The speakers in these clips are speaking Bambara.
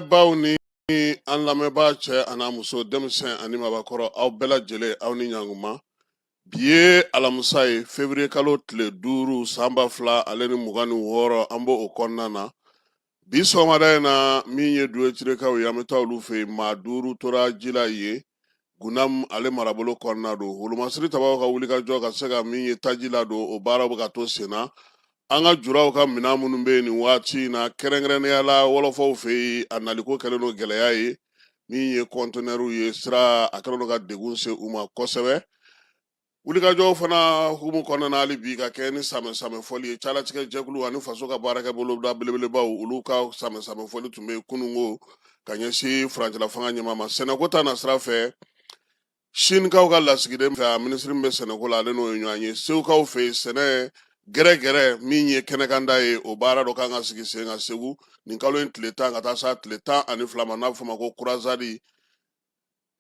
Baw ni an lamɛnbaa cɛ an'a muso, denmisɛn ani mabakɔrɔ, aw bɛɛ lajɛlen, aw ni ɲankuma. Bi ye alamisa ye, février kalo tile 5, san 2026. An b'o o kɔnɔna na bi sɔgɔmada in na. Min ye Duwetirekaw ye, an bɛ taa olu fɛ yen. Maa 5 tora ji la yen, Gunam ale marabolo kɔnɔna don. Wolomasiri tabaw ka wulikajɔ ka se ka min ye taji ladon, o baaraw bɛ ka to sen na. An ka juraw ka minɛn minnu bɛ yen nin waati in na, kɛrɛnkɛrɛnnenya la wɔlɔfɔw fɛ yen, a naliko kɛlen don gɛlɛya ye. Min ye kɔntenɛriw ye, sira a kɛlen don ka degun se u ma kosɛbɛ. Wulikajɔw fana hukumu kɔnɔna na, hali bi ka kɛ ni samɛ fɔli ye, calatigɛ jɛkulu ani faso ka baarakɛ boloda belebelebaw, olu ka samɛ fɔli tun bɛ yen kununko ka ɲɛsin furancɛla fanga ɲɛmaa ma. Sɛnɛko ta na sira fɛ, Sinikaw ka lasigiden fɛ, a minisiri min bɛ sɛnɛko la, ale n'o ye ɲɔgɔn ye. Segukaw fɛ yen, sɛnɛ gɛrɛgɛrɛ min ye kɛnɛkanda ye, o baara dɔ kan ka sigi sen kan Segu nin kalo in tile 10 ka taa s'a tile 12 ma, n'a bɛ f'o ma ko croisade.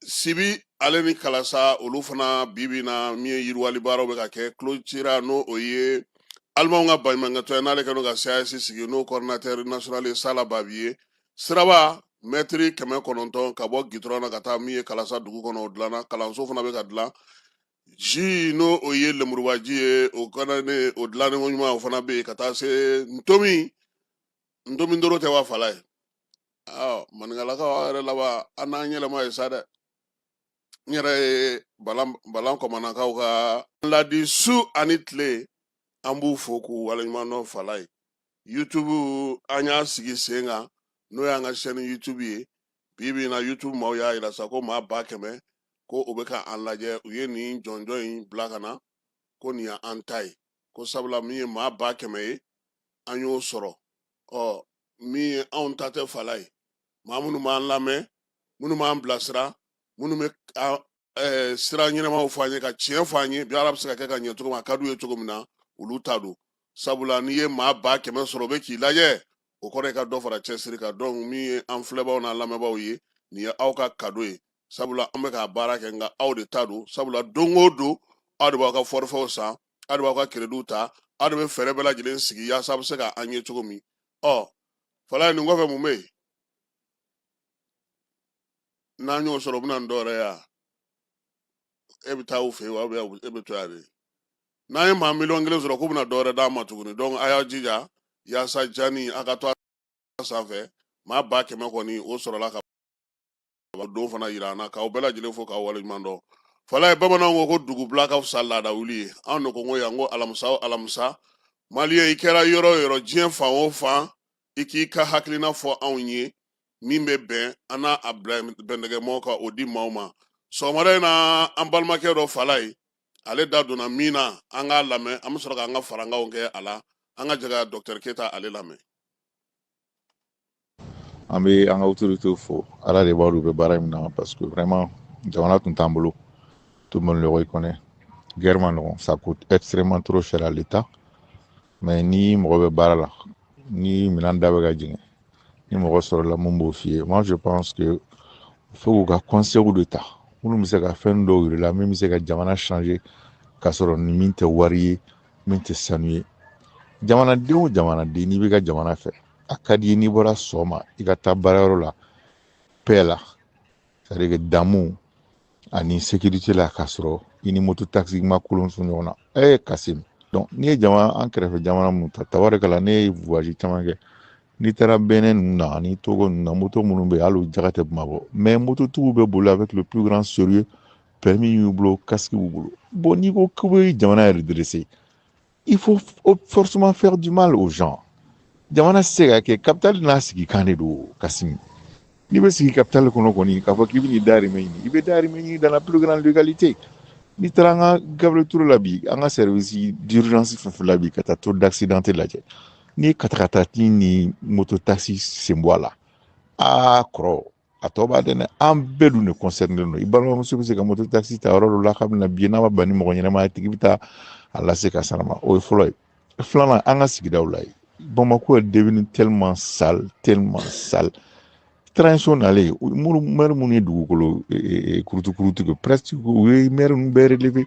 Sibi ale ni Kalasa, olu fana bi bi na, min ye yiriwali baaraw bɛ ka kɛ. Clôtura, n'o o ye alimanw ka baɲumankɛtɔn ye, n'ale kɛlen don ka CAS sigi, n'o coordinateur national ye Sala Babi ye. Siraba mɛtiri 900 ka bɔ gitɔrɔn na ka taa min ye Kalasa dugu kɔnɔ, o dilanna. Kalanso fana bɛ ka dilan. Ji, n'o o ye lemurubaji ye, o kana ne o dilanni ko ɲuman, o fana bɛ yen ka taa se ntomi. Ntomi doro tɛ wa fala ye? Ɔ maninkalakaw, aw yɛrɛ laban an n'an yɛlɛma ye sa dɛ. N yɛrɛ ye balan balan kɔmanakaw ka ladi su ani tile, an b'u fo k'u waleɲuman dɔn. Fala ye, YouTube an y'a sigi sen kan, n'o y'an ka chaîne YouTube ye. Bi bi in na, YouTube maaw y'a yira sa ko maa 100,000 ko u bɛ ka an lajɛ. U ye nin jɔnjɔn in bila ka na ko nin y'an ta ye, ko sabula min ye maa 100,000 ye, an y'o sɔrɔ. Ɔ min ye anw ta tɛ fala ye, maa minnu b'an lamɛn, minnu b'an bilasira, minnu bɛ sira ɲɛnamaw fɔ an ye, ka tiɲɛ fɔ an ye bi, ala bɛ se ka kɛ ka ɲɛ cogo min, a ka d'u ye cogo min na, olu ta don. Sabula n'i ye maa 100,000 sɔrɔ, o bɛ k'i lajɛ, o kɔrɔ ye ka dɔ fara cɛsiri kan. Donc min ye an filɛbaaw n'an lamɛnbaaw ye, nin ye aw ka cadeau ye, sabula an bɛ k'a baara kɛ, nka aw de ta don. Sabula don o don, aw de b'aw ka forfaitw san, aw de b'aw ka créditw ta, aw de bɛ fɛɛrɛ bɛɛ lajɛlen sigi yaasa a bɛ se ka an ye cogo min. Ɔ fala ye, nin kɔfɛ mun bɛ yen n'an y'o sɔrɔ, o bɛ na ni dɔwɛrɛ ye wa? E bɛ taa u fɛ yen wa, e bɛ to yan de? N'an ye maa 1 miliyɔn sɔrɔ, k'u bɛna dɔwɛrɛ d'an ma tuguni. Donc a y'aw jija yaasa jani a ka to a sanfɛ. Maa 100,000 kɔni, o sɔrɔla ka don fana yira an na, k'aw bɛɛ lajɛlen fo k'aw waleɲuman dɔn. Fala ye, bamananw ko ko dugubila ka fisa laada wuli ye. Anw de ko n ko yan ko alamisa o alamisa, maliyɛn, i kɛra yɔrɔ o yɔrɔ, diɲɛ fan o fan, i k'i ka hakilina fɔ anw ye min bɛ bɛn an n'a a bɛndɛgɛmɔgɔw ka o di maaw ma. Sɔgɔmada in na, an balimakɛ dɔ fala ye, ale da donna min na, an k'a lamɛn, an bɛ sɔrɔ k'an ka farankanw kɛ a la. An ka jɛ ka docteur Keyita ale lamɛn. An bɛ an ka autorités fo. Ala de b'a dɔn u bɛ baara min na, parce que vraiment jamana tun t'an bolo. Tout le monde le reconnaît, guerre ma nɔgɔn, ça coûte extrêmement trop cher à l'État. Mais ni mɔgɔ bɛ baara la, ni minɛn da bɛ ka jigin, ni mɔgɔ sɔrɔla mun b'o f'i ye, moi je pense que faut k'u ka conseils de ta minnu bɛ se ka fɛn dɔw yir'i la, min bɛ se ka jamana changer, k'a sɔrɔ ni min tɛ wari ye, min tɛ sanu ye. Jamanaden o jamanaden, n'i b'i ka jamana fɛ, a ka di i ye n'i bɔra sɔgɔma, i ka taa baarayɔrɔ la paix la, c'est à dire que damu ani sécurité la, k'a sɔrɔ i ni moto taxi ma kolon sɔn ɲɔgɔn na. Kasim, donc n'i ye jamana an kɛrɛfɛ jamana mun ta, tabarikala, ne ye voyage caman kɛ. N'i taara Benin ninnu na ani Togo ninnu na, moto minnu bɛ yen, hali u jaga tɛ Bamakɔ, mais mototigiw bɛ boli avec le plus grand sérieux, permis y'u bolo, casque b'u bolo. Bon, n'i ko k'u bɛ jamana redresser, il faut forcément faire du mal aux gens? Jamana tɛ se ka kɛ capital n'a sigikan de don. Kasim, n'i bɛ sigi capital kɔnɔ kɔni, k'a fɔ k'i bɛ n'i dahirimɛ ɲini, i bɛ dahirimɛ ɲini dans la plus grande légalité. N'i taara an ka Gabriel Touré la bi, an ka service d'urgence fɛn fɛn la bi, ka taa taux d'accident lajɛ, n'i ye katakatati ni moto taxi sen bɔ a la, aa kɔrɔ, a tɔ b'a dɛn dɛ. An bɛɛ dun de concerné don. I balimamuso bɛ se ka moto taxi ta yɔrɔ dɔ la k'a bɛna bi, n'a ma ban ni mɔgɔ ɲɛnama ye, a tigi bɛ taa a lase ka sara ma. O ye fɔlɔ ye. Filanan, an ka sigidaw la yen, Bamako est devenu tellement sale, tellement sale. Transition nalen, minnu maire minnu ye dugukolo kurutu kurutu kɛ, presque u ye maire ninnu bɛɛ relever.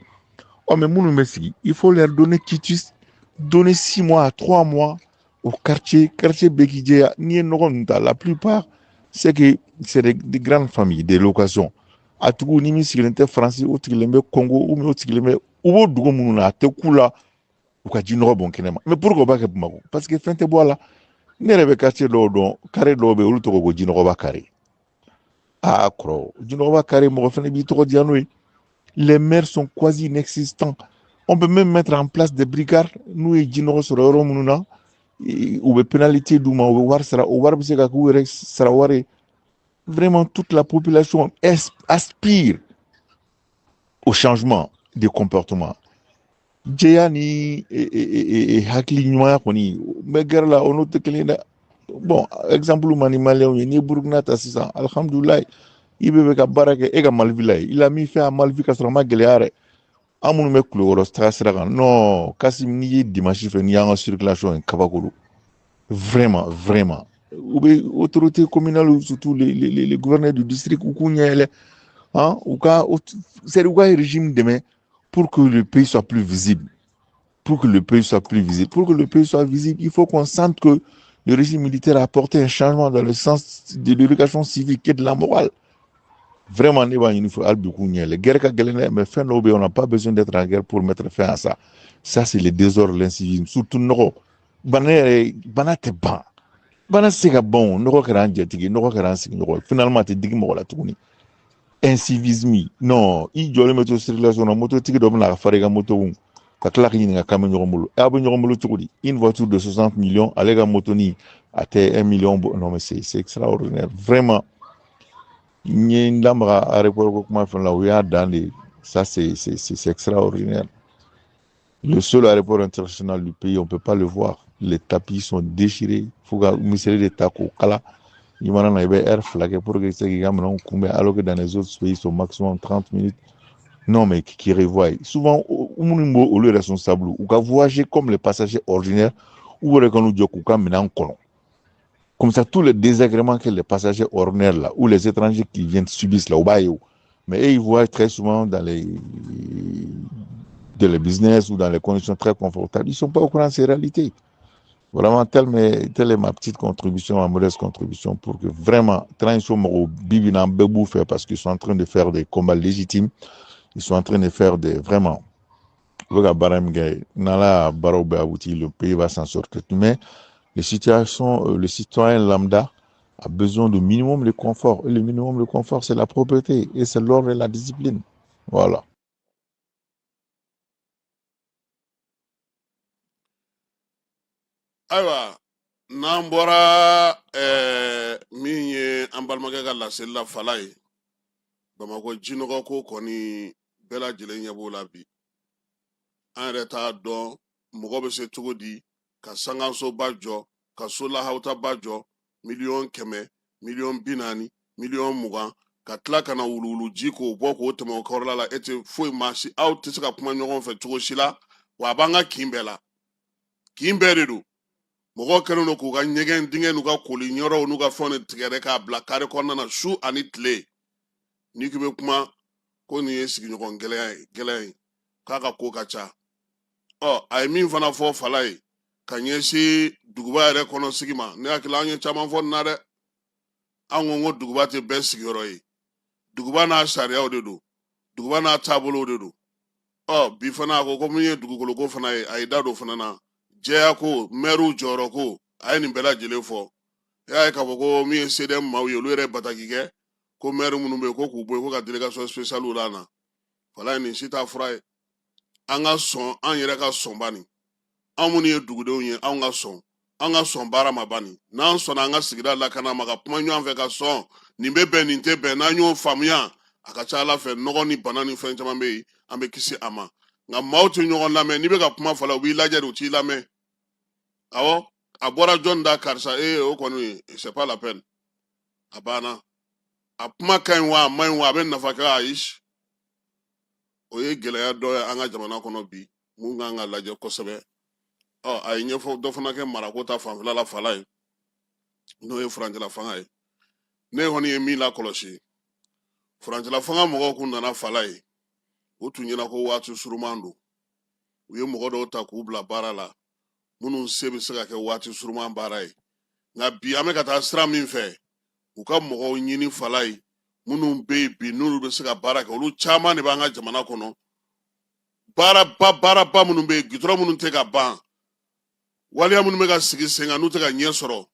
Ɔ mais minnu bɛ sigi, il faut leur donner quitus, donner 6 mois à 3 mois au quartier, quartier bɛɛ k'i jɛya. N'i ye nɔgɔ ninnu ta, la plupart C'est que c'est des grandes familles, des locations. A tigiw ni min sigilen tɛ Faransi, o sigilen bɛ Congo ou bien o sigilen bɛ u b'o dugu minnu na, a tɛ k'u la u ka ji nɔgɔ bɔn kɛnɛma. Mais pourquoi u b'a kɛ Bamakɔ? Parce que fɛn tɛ bɔ a la. Ne yɛrɛ bɛ quartier dɔw dɔn, carré dɔw bɛ yen, olu tɔgɔ ko jinɔgɔba carré. Aa kɔrɔ, jinɔgɔba carré, mɔgɔ fɛnɛ b'i tɔgɔ diya n'o ye. Les maires sont quasi inexistants. On peut même mettre en place des brigades. N'u ye jinɔgɔ sɔrɔ yɔrɔ minnu na, u bɛ pénalité d'u ma, u bɛ wari sara, o wari bɛ se ka k'u yɛrɛ sara wari ye. Vraiment, toute la population aspire au changement de comportement. Jɛya ni hakili ɲumanya kɔni n bɛ gɛrɛ la, o n'o tɛ kelen ye dɛ. Bon, exemple man di maliyɛnw ye. N'i ye Burukina ta sisan, alihamudulilayi, i bɛ ka baara kɛ e ka Mali la ye, il a mis fin à Mali ka sɔrɔ a ma gɛlɛya yɛrɛ. An minnu bɛ Kulukɔrɔ taga sira kan, non, Kasim, n'i ye dimanche fɛ, n'i y'an ka circulation ye, kabako don. Vraiment, vraiment, u bɛ autorité communale, surtout les gouverneurs du district, u k'u ɲɛ yɛlɛ, han, u ka, c'est u ka régime dɛmɛ pour que le pays soit plus visible. Pour que le pays soit plus visible. Pour que le pays soit visible, il faut qu'on sente que le régime militaire a apporté un changement dans le sens de l'éducation civique et de la morale. Vraiment, ne b'a ɲini fɛ hali bi k'u ɲɛ yɛlɛ. Guerre ka gɛlɛn dɛ, mais fɛn dɔw bɛ yen, on n'a pas besoin d'être en guerre pour mettre fin à ça. Ça, c'est le désordre, l'incivisme, surtout nɔgɔ. Bana yɛrɛ, bana tɛ ban. Bana tɛ se ka ban o. Nɔgɔ kɛra an jatigi, nɔgɔ kɛra an sigiɲɔgɔn ye. Finalement, a tɛ digi mɔgɔ la tuguni. Incivisme, non, i jɔlen bɛ to circulation na, mototigi dɔ bɛna a fara i ka moto kun ka tila k'i ɲininka k'an bɛ ɲɔgɔn bolo. Aw bɛ ɲɔgɔn bolo cogo di? Une voiture de 60 millions, ale ka motoni a tɛ 1 million bɔ. Non, mais c'est extraordinaire, vraiment. N ye n lamaga aéroport ko kuma fɛn la, o y'a dan de. Ça, c'est extraordinaire. Le seul aéroport international du pays, on peut pas le voir. Les tapis sont déchirés, fo ka miseli de ta k'o kala. I mana na, i bɛ heure 2 kɛ pour que i se k'i ka minɛnw kunbɛn, alors que dans les autres pays, c'est au maximum 30 minutes. Non, mais qui revoient souvent, minnu b'o olu responsable, u ka voyager comme les passagers ordinaires, u yɛrɛ ka n'u jɔ k'u ka minɛn kɔnɔ. Comme ça, tous les désagréments que les passagers ordinaires là ou les étrangers qui viennent subissent là, u b'a ye o. Mais eux, ils voient très souvent dans les business ou dans les conditions très confortables, ils sont pas au courant de ces réalités. Vraiment, telle est ma petite contribution, ma modeste contribution pour que vraiment, transition mɔgɔw bi bi in na, an bɛɛ b'u fɛ parce qu'ils sont en train de faire des combats légitimes. Ils sont en train de faire des, vraiment, u bɛ ka baara min kɛ, n'Ala y'a baaraw bɛɛ abouti, le pays va s'en sortir. Mais les situations, le citoyen lambda a besoin de minimum de confort. Et le minimum de confort, c'est la propreté et c'est l'ordre et la discipline. Voilà. Ayiwa, n'an bɔra min ye an balimakɛ ka laseli la, fala ye Bamakɔ jinɔgɔ ko kɔni, bɛɛ lajɛlen ɲɛ b'o la bi. An yɛrɛ t'a dɔn mɔgɔ bɛ se cogo di ka sankansoba jɔ, ka so lahawutaba jɔ, 100 miliyɔn, 40 miliyɔn, 20 miliyɔn, ka tila ka na wuluwuluji k'o bɔ k'o tɛmɛ o kɔrɔla la. E tɛ foyi maa si, aw tɛ se ka kuma ɲɔgɔn fɛ cogo si la. Wa a b'an ka kin bɛɛ la, kin bɛɛ de don. Mɔgɔw kɛlen don k'u ka ɲɛgɛn dingɛ n'u ka koli yɔrɔw n'u ka fɛnw de tigɛ dɛ k'a bila kare kɔnɔna na su ani tile. N'i k'i bɛ kuma ko nin ye sigiɲɔgɔn gɛlɛya ye, gɛlɛya ye k'a ka ko ka ca. Ɔ, a ye min fana fɔ fala ye ka ɲɛsin duguba yɛrɛ kɔnɔ sigi ma, ne hakili an ye caman fɔ nin na dɛ. An ko duguba tɛ bɛɛ sigiyɔrɔ ye. Duguba n'a sariyaw de don, duguba n'a taabolow de don. Ɔ, bi fana a ko ko min ye dugukolo ko fana ye, a ye da don fana na, jɛya ko, mɛriw jɔyɔrɔ ko, a ye nin bɛɛ lajɛlen fɔ. E y'a ye k'a fɔ ko min ye CDM maaw ye, olu yɛrɛ bataki kɛ ko mɛri minnu bɛ yen ko k'u bɔ yen, ko ka délégation spéciale la na. Fala, nin si t'a fura ye. An ka sɔn, an yɛrɛ ka sɔn bani. Anw minnu ye dugudenw ye, anw ka sɔn, an ka sɔn baara ma bani. N'an sɔnna an ka sigida lakana ma, ka kuma ɲɔgɔn fɛ, ka sɔn nin bɛ bɛn, nin tɛ bɛn, n'an y'o faamuya, a ka ca ala fɛ, nɔgɔ ni bana ni fɛn caman bɛ yen, an bɛ kisi a ma. Nka maaw tɛ ɲɔgɔn lamɛn. N'i bɛ ka kuma fɔla, u b'i lajɛ de, u t'i lamɛn. Awɔ, a bɔra jɔn da? Karisa ee, o kɔni, c'est pas la peine, a banna. A kuma ka ɲi wa, a man ɲi wa, a bɛ nafa kɛ? Ayi, o ye gɛlɛya dɔ ye an ka jamana kɔnɔ bi, mun kan ka lajɛ kosɛbɛ. Ɔ, a ye ɲɛfɔ dɔ fana kɛ marako ta fanfɛla la, fala ye, n'o ye furancɛla fanga ye. Ne kɔni ye min lakɔlɔsi, furancɛla fanga mɔgɔw kun nana fala ye, o tun ɲɛna ko waati suruman don. U ye mɔgɔ dɔw ta k'u bila baara la, minnu se bɛ se ka kɛ waati suruman baara ye. Nka bi, an bɛ ka taa sira min fɛ, U ka mɔgɔw ɲini Falaye, minnu bɛ yen bi n'olu bɛ se ka baara kɛ. Olu caman de b'an ka jamana kɔnɔ. Baaraba baaraba minnu bɛ yen, gitɔrɔn minnu tɛ ka ban, waleya minnu bɛ ka sigi sen kan n'u tɛ ka ɲɛ sɔrɔ,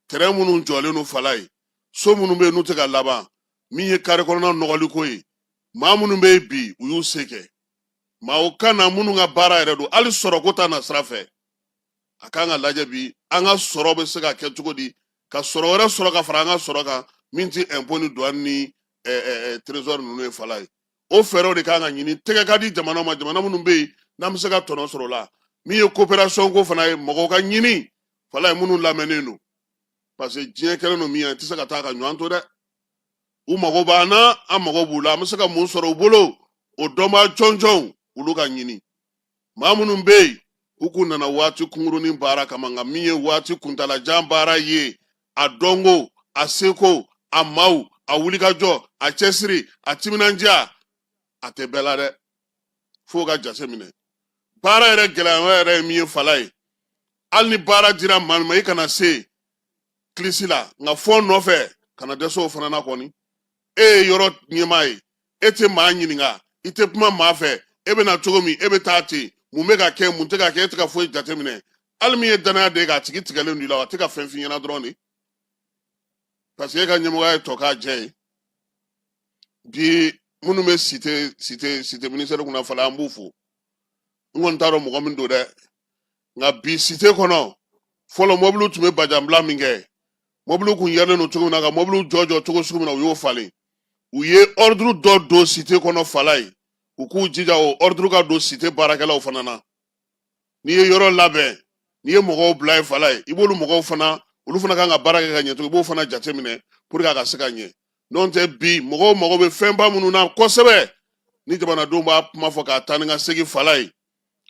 tɛrɛn minnu jɔlen don Falaye, so minnu bɛ yen n'u tɛ ka laban, min ye kare kɔnɔna nɔgɔliko ye, maa minnu bɛ yen bi u y'u se kɛ, maaw ka na minnu ka baara yɛrɛ don. Hali sɔrɔko ta na sira fɛ, a kan ka lajɛ bi an ka sɔrɔ bɛ se ka kɛ cogo di ka sɔrɔ wɛrɛ sɔrɔ ka fara an ka sɔrɔ kan min ti impôt ni douane ni trésor ninnu ye Falaye. O fɛɛrɛw de kan ka ɲini, tɛgɛ ka di jamana ma, jamana minnu bɛ yen n'an bɛ se ka tɔnɔ sɔrɔ o la. Min ye coopération ko fana ye, mɔgɔw ka ɲini Falaye minnu lamɛnnen don, parce que diɲɛ kɛlen don min ye, i tɛ se ka taa ka ɲɔgɔn to dɛ. U mago b'an na, an mago b'u la. An bɛ se ka mun sɔrɔ u bolo, o dɔnbaa jɔnjɔnw olu ka ɲini. Maa minnu bɛ yen u k'u nana waati kunkurunin baara kama, nka min ye waati kuntalajan baara ye, a dɔnko, a seko, a maaw, a wulikajɔ, a cɛsiri, a timinandiya, a tɛ bɛɛ la dɛ. F'o ka jate minɛ. Baara yɛrɛ gɛlɛya yɛrɛ ye min ye Falaye, hali ni baara dira maa min ma, i kana se kilisi la, nka fɔ nɔfɛ kana dɛsɛ o fana na kɔni. E ye yɔrɔ ɲɛmaa ye, e tɛ maa ɲininka, i tɛ kuma maa fɛ, e bɛ na cogo min e bɛ taa ten, mun bɛ ka kɛ, mun tɛ ka kɛ, e tɛ ka foyi jateminɛ. Hali min ye danaya de k'a tigi tigɛlen don i la, a tɛ ka fɛn f'i ɲɛna dɔrɔn de, parce que e ka ɲɛmɔgɔya ye tɔ k'a jɛ ye. Bi minnu bɛ cité ministère kunna Falaye, an b'u fo. N kɔni t'a dɔn mɔgɔ min don dɛ, nka bi cité kɔnɔ, fɔlɔ mɔbiliw tun bɛ bajanbila min kɛ, mɔbiliw kun yɛrɛlen don cogo min na, ka mɔbiliw jɔ jɔ cogo sugu min na, u y'o falen. U ye ordre dɔ don cité kɔnɔ Falaye, u k'u jija o ordre ka don cité baarakɛlaw fana na. N'i ye yɔrɔ labɛn, n'i ye mɔgɔw bila yen Falaye, i b'olu mɔgɔw fana, olu fana kan ka baara kɛ ka ɲɛ cogo, i b'o fana jateminɛ pour que a ka se ka ɲɛ. N'o tɛ, bi mɔgɔw mago bɛ fɛnba minnu na kosɛbɛ, ni jamanadenw b'a kuma fɔ k'a taa ni ka segin Falaye,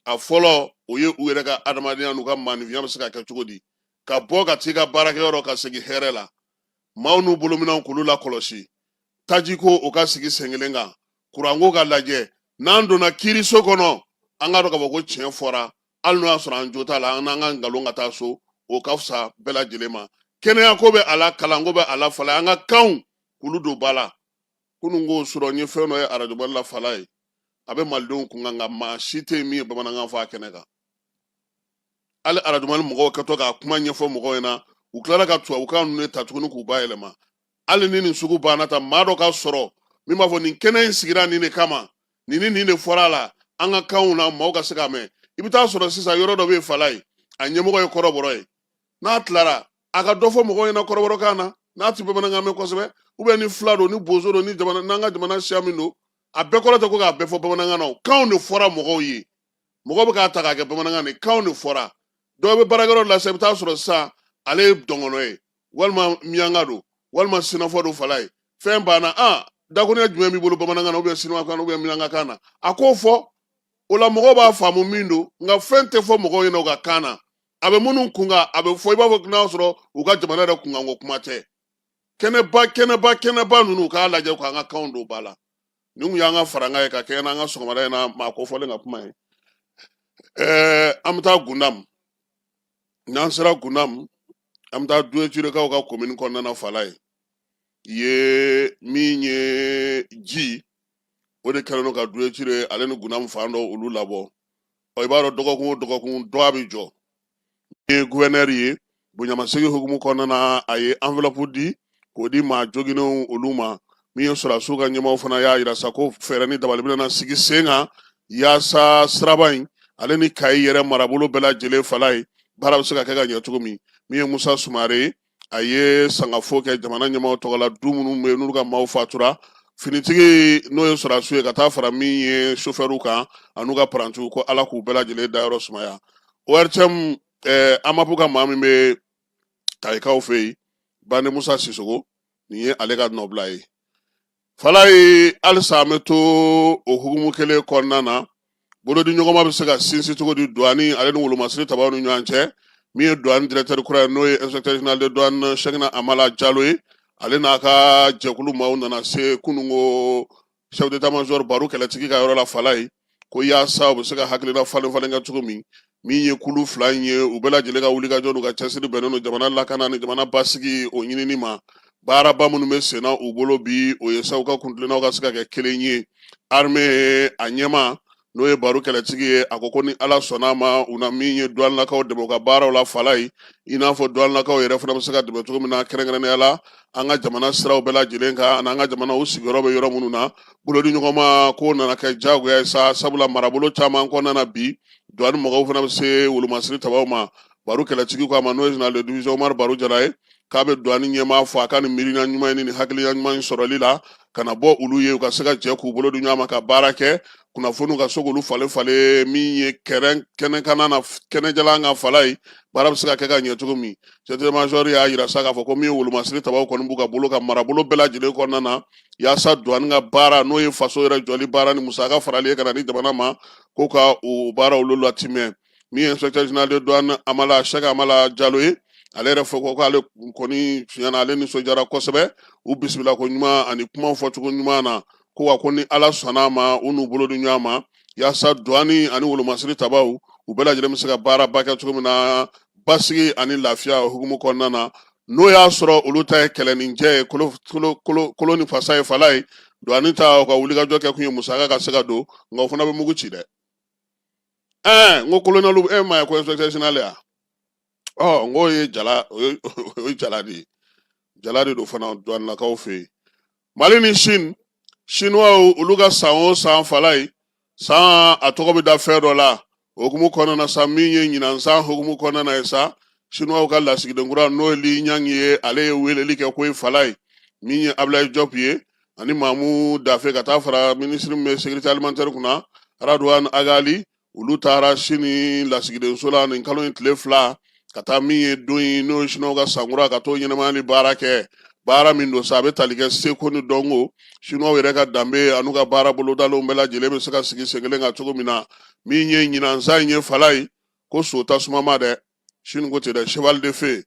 a fɔlɔ o ye u yɛrɛ ka adamadenya n'u ka maanifinya bɛ se ka kɛ cogo di, ka bɔ ka t'i ka baarakɛyɔrɔ ka segin hɛrɛ la, maaw n'u bolominɛnw k'olu lakɔlɔsi, tajiko o ka sigi sen kelen kan, kuranko ka lajɛ. N'an donna kiiriso kɔnɔ, an k'a dɔn k'a fɔ ko tiɲɛ fɔra, hali n'o y'a sɔrɔ an jo t'a la, an n'an ka nkalon ka taa so, o ka fisa bɛɛ lajɛlen ma. Kɛnɛyako bɛ a la, kalanko bɛ a la Falaye, an ka kanw k'olu don ba la. Kunun ko sɔrɔ n ye fɛn dɔ ye arajo Mali la Falaye, a bɛ malidenw kun kan, nka maa si tɛ yen min ye bamanankan fɔ a kɛnɛ kan. Hali arajo Mali mɔgɔw kɛtɔ k'a kuma ɲɛfɔ mɔgɔw ɲɛna, u tilala ka tubabukan ninnu de ta tuguni k'u bayɛlɛma. Hali ni nin sugu banna ta, maa dɔ ka sɔrɔ min b'a fɔ nin kɛnɛ in sigira nin de kama, nin ni nin de fɔra a la an ka kanw na, maaw ka se k'a mɛn. I bɛ taa sɔrɔ sisan yɔrɔ dɔ bɛ yen Falaye, a ɲɛmɔgɔ ye kɔrɔbɔrɔ ye, n'a tilara a ka dɔ fɔ mɔgɔw ɲɛna kɔrɔbɔrɔkan na, n'a ti bamanankan mɛn kosɛbɛ, ou bien ni fila don, ni bozo don, ni jamana n'an ka jamana siya min don, a bɛɛ kɔrɔ tɛ ko k'a bɛɛ fɔ bamanankan na. O kanw de fɔra mɔgɔw ye, mɔgɔw bɛ k'a ta k'a kɛ bamanankan de, kanw de fɔra. Dɔw bɛ baarakɛyɔrɔ la sisan, i bɛ taa sɔrɔ sisan ale ye dɔngɔnɔ ye, walima miyanka don, walima sinafɔ don Falaye. Fɛn banna, a dakuruɲɛ jumɛn b'i bolo bamanankan na, ou bien siniwakan na, ou bien miyankakan na, a k'o fɔ. O la mɔgɔw b'a faamu min don, nka fɛn tɛ fɔ mɔgɔw ɲɛna u ka kan na. A bɛ minnu kun kan, a bɛ fɔ i b'a fɔ n'a sɔrɔ u ka jamana yɛrɛ kunkanko kuma tɛ. Kɛnɛba kɛnɛba kɛnɛba ninnu, u k'a lajɛ k'an ka kanw don ba la. Nin kun y'an ka farankan ye ka kɛɲɛ n'an ka sɔgɔmada in na maa kofɔlen ka kuma ye. An bɛ taa Gundam. N'an sera Gundam, an bɛ taa Duweturekaw ka komini kɔnɔna na Falaye ye. Min ye ji, o de kɛlen don ka Duweture ale ni Gundam fan dɔ olu labɔ. Ɔ, i b'a dɔn dɔgɔkun o dɔgɔkun dɔ a bɛ jɔ. Ye gouverneur ye, bonyamasegin hukumu kɔnɔna na, a ye enveloppe di k'o di maa joginnenw olu ma. Min ye sɔrɔdasiw ka ɲɛmaaw fana y'a yira sa ko fɛɛrɛ ni dabali bɛna sigi sen kan yaasa siraba in ale ni Kayi yɛrɛ marabolo bɛɛ lajɛlen Falaye, baara bɛ se ka kɛ ka ɲɛ cogo min. Min ye Musa Sumare ye, a ye sangafo kɛ jamana ɲɛmaaw tɔgɔ la, du minnu bɛ yen n'olu ka maaw fatura, finitigi n'o ye sɔrɔdasiw ye, ka taa fara min ye sofɛriw kan an'u ka parantiw, ko Ala k'u bɛɛ lajɛlen dayɔrɔ sumaya. ORTM Amapu ka maa min bɛ Kayikaw fɛ yen, Bande Musa Sisogo, nin ye ale ka nɔbila ye Falaye. Halisa an bɛ to o hukumu kelen kɔnɔna na, bolodi ɲɔgɔnma bɛ se ka sinsin cogo di douane ale ni wolomasiri tabaw ni ɲɔgɔn cɛ? Min ye douane directeur kura ye, n'o ye inspecteur général de douane Cheickna Amala Jalo ye, ale n'a ka jɛkulu maaw nana se kununko chef d'état major Baru Kɛlɛtigi ka yɔrɔ la Falaye, ko yaasa u bɛ se ka hakilina falen falen kɛ cogo min. Min ye kulu fila in ye, u bɛɛ lajɛlen ka wulikajɔ n'u ka cɛsiri bɛnnen don jamana lakana ni jamana basigi o ɲinini ma. Baaraba minnu bɛ senna u bolo bi, o ye sa u ka kuntilennaw ka se ka kɛ kelen ye. Armée a ɲɛmaa, n'o ye Baru Kɛlɛtigi ye, a ko ko ni Ala sɔnna a ma, u na min ye duwanilakaw dɛmɛ u ka baaraw la fala ye, i n'a fɔ duwanilakaw yɛrɛ fana bɛ se ka dɛmɛ cogo min na, kɛrɛnkɛrɛnnenya la an ka jamana siraw bɛɛ lajɛlen kan ani an ka jamana u sigiyɔrɔ bɛ yɔrɔ minnu na. Bolodiɲɔgɔnma ko nana kɛ diyagoya ye sa, sabula marabolo caman kɔnɔna na bi, duwani mɔgɔw fana bɛ se wolomasiri tabaw ma. Baru Kɛlɛtigi ko a ma, n'o ye général de division Umaru Baru Jara ye, k'a bɛ duwani ɲɛmaa fo a ka nin miirina ɲuman ye ni hakilina ɲuman in sɔrɔli la ka na bɔ olu ye, u ka se ka jɛ k'u bolo di ɲɔgɔn ma ka baara kɛ, kunnafoniw ka se k'olu falen falen min ye kɛrɛn kɛnɛkanna na kɛnɛjalan kan fala ye, baara bɛ se ka kɛ ka ɲɛ cogo min. Chef d'état-major y'a yira sa k'a fɔ ko min ye wolomasiri tabaw kɔni b'u ka bolo kan marabolo bɛɛ lajɛlen kɔnɔna na, yaasa duwani ka baara, n'o ye faso yɛrɛ jɔli baara ni musaka farali ye ka na di jamana ma, ko ka o baara olu latimɛ. Min ye inspecteur général de douane Amala Sɛki Amala Jalo ye, ale yɛrɛ fɔ ko k'ale kɔni tiɲɛ na ale nisɔndiyara kosɛbɛ u bisimila ko ɲuman ani kumaw fɔcogo ɲuman na, ko wa ko ni Ala sɔnna a ma, u n'u bolo di ɲɔgɔn ma yaasa duwani ani wolomasiri tabaw u bɛɛ lajɛlen bɛ se ka baaraba kɛ cogo min na basigi ani lafiya hukumu kɔnɔna na. N'o y'a sɔrɔ olu ta ye kɛlɛ ni jɛ ye, kolo kolo kolo kolo ni fasa ye fala ye, duwani ta u ka wulikajɔ kɛ kun ye musaka ka se ka don, nka o fana bɛ mugu ci dɛ. N ko kolonɛliw, e ma ye ko inspecteur général ya, ɔ n k'o ye jala, o ye jala de ye, jala de don fana duwanilakaw fɛ yen. Mali ni Chine, Chinois olu ka san o san fala ye, san a tɔgɔ bɛ da fɛn dɔ la. O hukumu kɔnɔna na sa, min ye ɲinan san hukumu kɔnɔna na ye sa, Chinois ka lasigiden kura, n'o ye Li Ɲang ye, ale ye weleli kɛ ko ye fala ye, min ye Ablaye Diop ye ani Mamu Dafe, ka taa fara minisiri min bɛ sécurité alimentaire kunna, Radouane Agali, olu taara Sini lasigidenso la nin kalo in tile 2, ka taa min ye don in, n'o ye Siniwaw ka sankura, ka t'o ɲɛnamayali baara kɛ. Baara min don sa, a bɛ tali kɛ seko ni dɔnko, Siniwaw yɛrɛ ka danbe an'u ka baara bolodalenw bɛɛ lajɛlen bɛ se ka sigi sen kelen kan cogo min na. Min ye ɲinan san in ye fala ye, ko so tasuma ma dɛ, Sini ko ten dɛ, cheval de feu,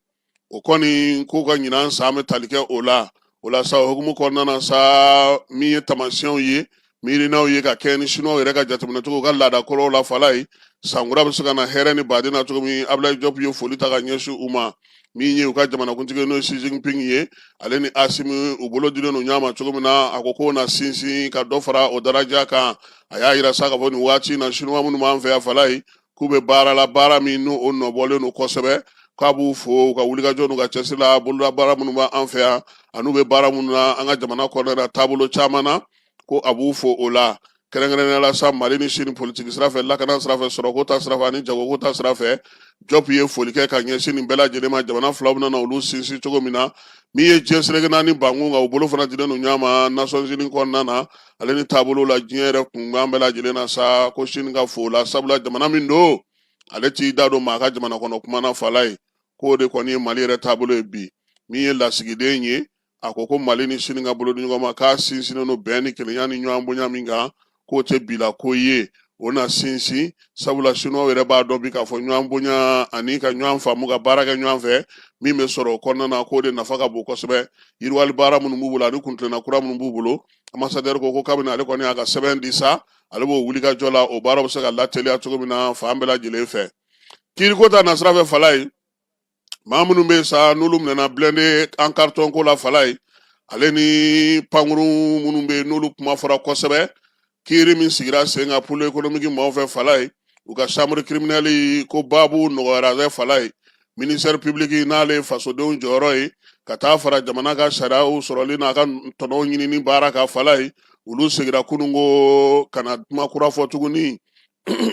o kɔni k'u ka ɲinan san bɛ tali kɛ o la. O la sa, o hukumu kɔnɔna na sa, min ye taamasiyɛnw ye, miirinaw ye ka kɛ ni Siniwaw yɛrɛ ka jateminɛ cogo ka laada kɔrɔw la fala ye, sankura bɛ se ka na hɛrɛ ni baden na cogo min. Ablaye Diop ye foli ta ka ɲɛsin u ma. Min ye u ka jamanakuntigi, n'o ye Xi Jinping ye, ale ni Asimi u bolo dilen don ɲɔgɔn ma cogo min na, a ko k'o na sinsin ka dɔ fara o daraja kan. A y'a yira sa k'a fɔ nin waati in na, Siniwa minnu b'an fɛ yan fala ye, k'u bɛ baara la, baara min n'o nɔbɔlen don kosɛbɛ, k'a b'u fo u ka wulikajɔ n'u ka cɛsiri la, bolola baara minnu b'an fɛ yan an'u bɛ baara minnu na an ka jamana kɔnɔna na taabolo caman na, ko a b'u fo o la. Kɛrɛnkɛrɛnnenya la sa, Mali ni Sini politiki sira fɛ, lakana sira fɛ, sɔrɔko ta sira fɛ ani jagoko ta sira fɛ, Diop ye foli kɛ ka ɲɛsin nin bɛɛ lajɛlen ma, jamana filaw bɛna na olu sinsin cogo min na. Min ye diɲɛ seleke naani bankun kan, u bolo fana dilen don ɲɔgɔn ma Nations Unies kɔnɔna na, ale ni taabolo la diɲɛ yɛrɛ kunkan bɛɛ lajɛlen na sa, ko Sini ka fo la, sabula jamana min don, ale t'i da don maa ka jamana kɔnɔ kuma na fala ye, k'o de kɔni ye Mali yɛrɛ taabolo ye bi. Min ye lasigiden ye, a ko ko Mali ni Sini ka bolo di ɲɔgɔn ma, k'a sinsinnen don bɛn ni kelenya ni ɲɔgɔn bonya min kan, k'o tɛ bila ko ye, o na sinsin, sabula Siniwaw yɛrɛ b'a dɔn bi k'a fɔ ɲɔgɔn bonya ani ka ɲɔgɔn faamu ka baara kɛ ɲɔgɔn fɛ, min bɛ sɔrɔ o kɔnɔna na, k'o de nafa ka bon kosɛbɛ. Yiriwali baara minnu b'u bolo ani kuntilenna kura minnu b'u bolo, ambassadeur ko ko kabini ale kɔni y'a ka sɛbɛn di sa, ale b'o wulikajɔ la, o baara bɛ se ka lateliya cogo min na fan bɛɛ lajɛlen fɛ. Kiiriko ta nasira fɛ fala ye, maa minnu bɛ sa n'olu minɛna blindé en carton ko la fala ye, ale ni pankurun minnu bɛ yen n'olu kuma fɔra kosɛbɛ, kiiri min sigira sen kan pôle économique maaw fɛ fala ye, u ka chambre criminelle ko baabu nɔgɔyara dɛ fala ye. Ministère public, n'ale ye fasodenw jɔyɔrɔ ye ka taa fara jamana ka sariyaw sɔrɔli n'a ka tɔnɔw ɲinini baara kan fala ye, olu segira kununko ka na kuma kura fɔ tuguni.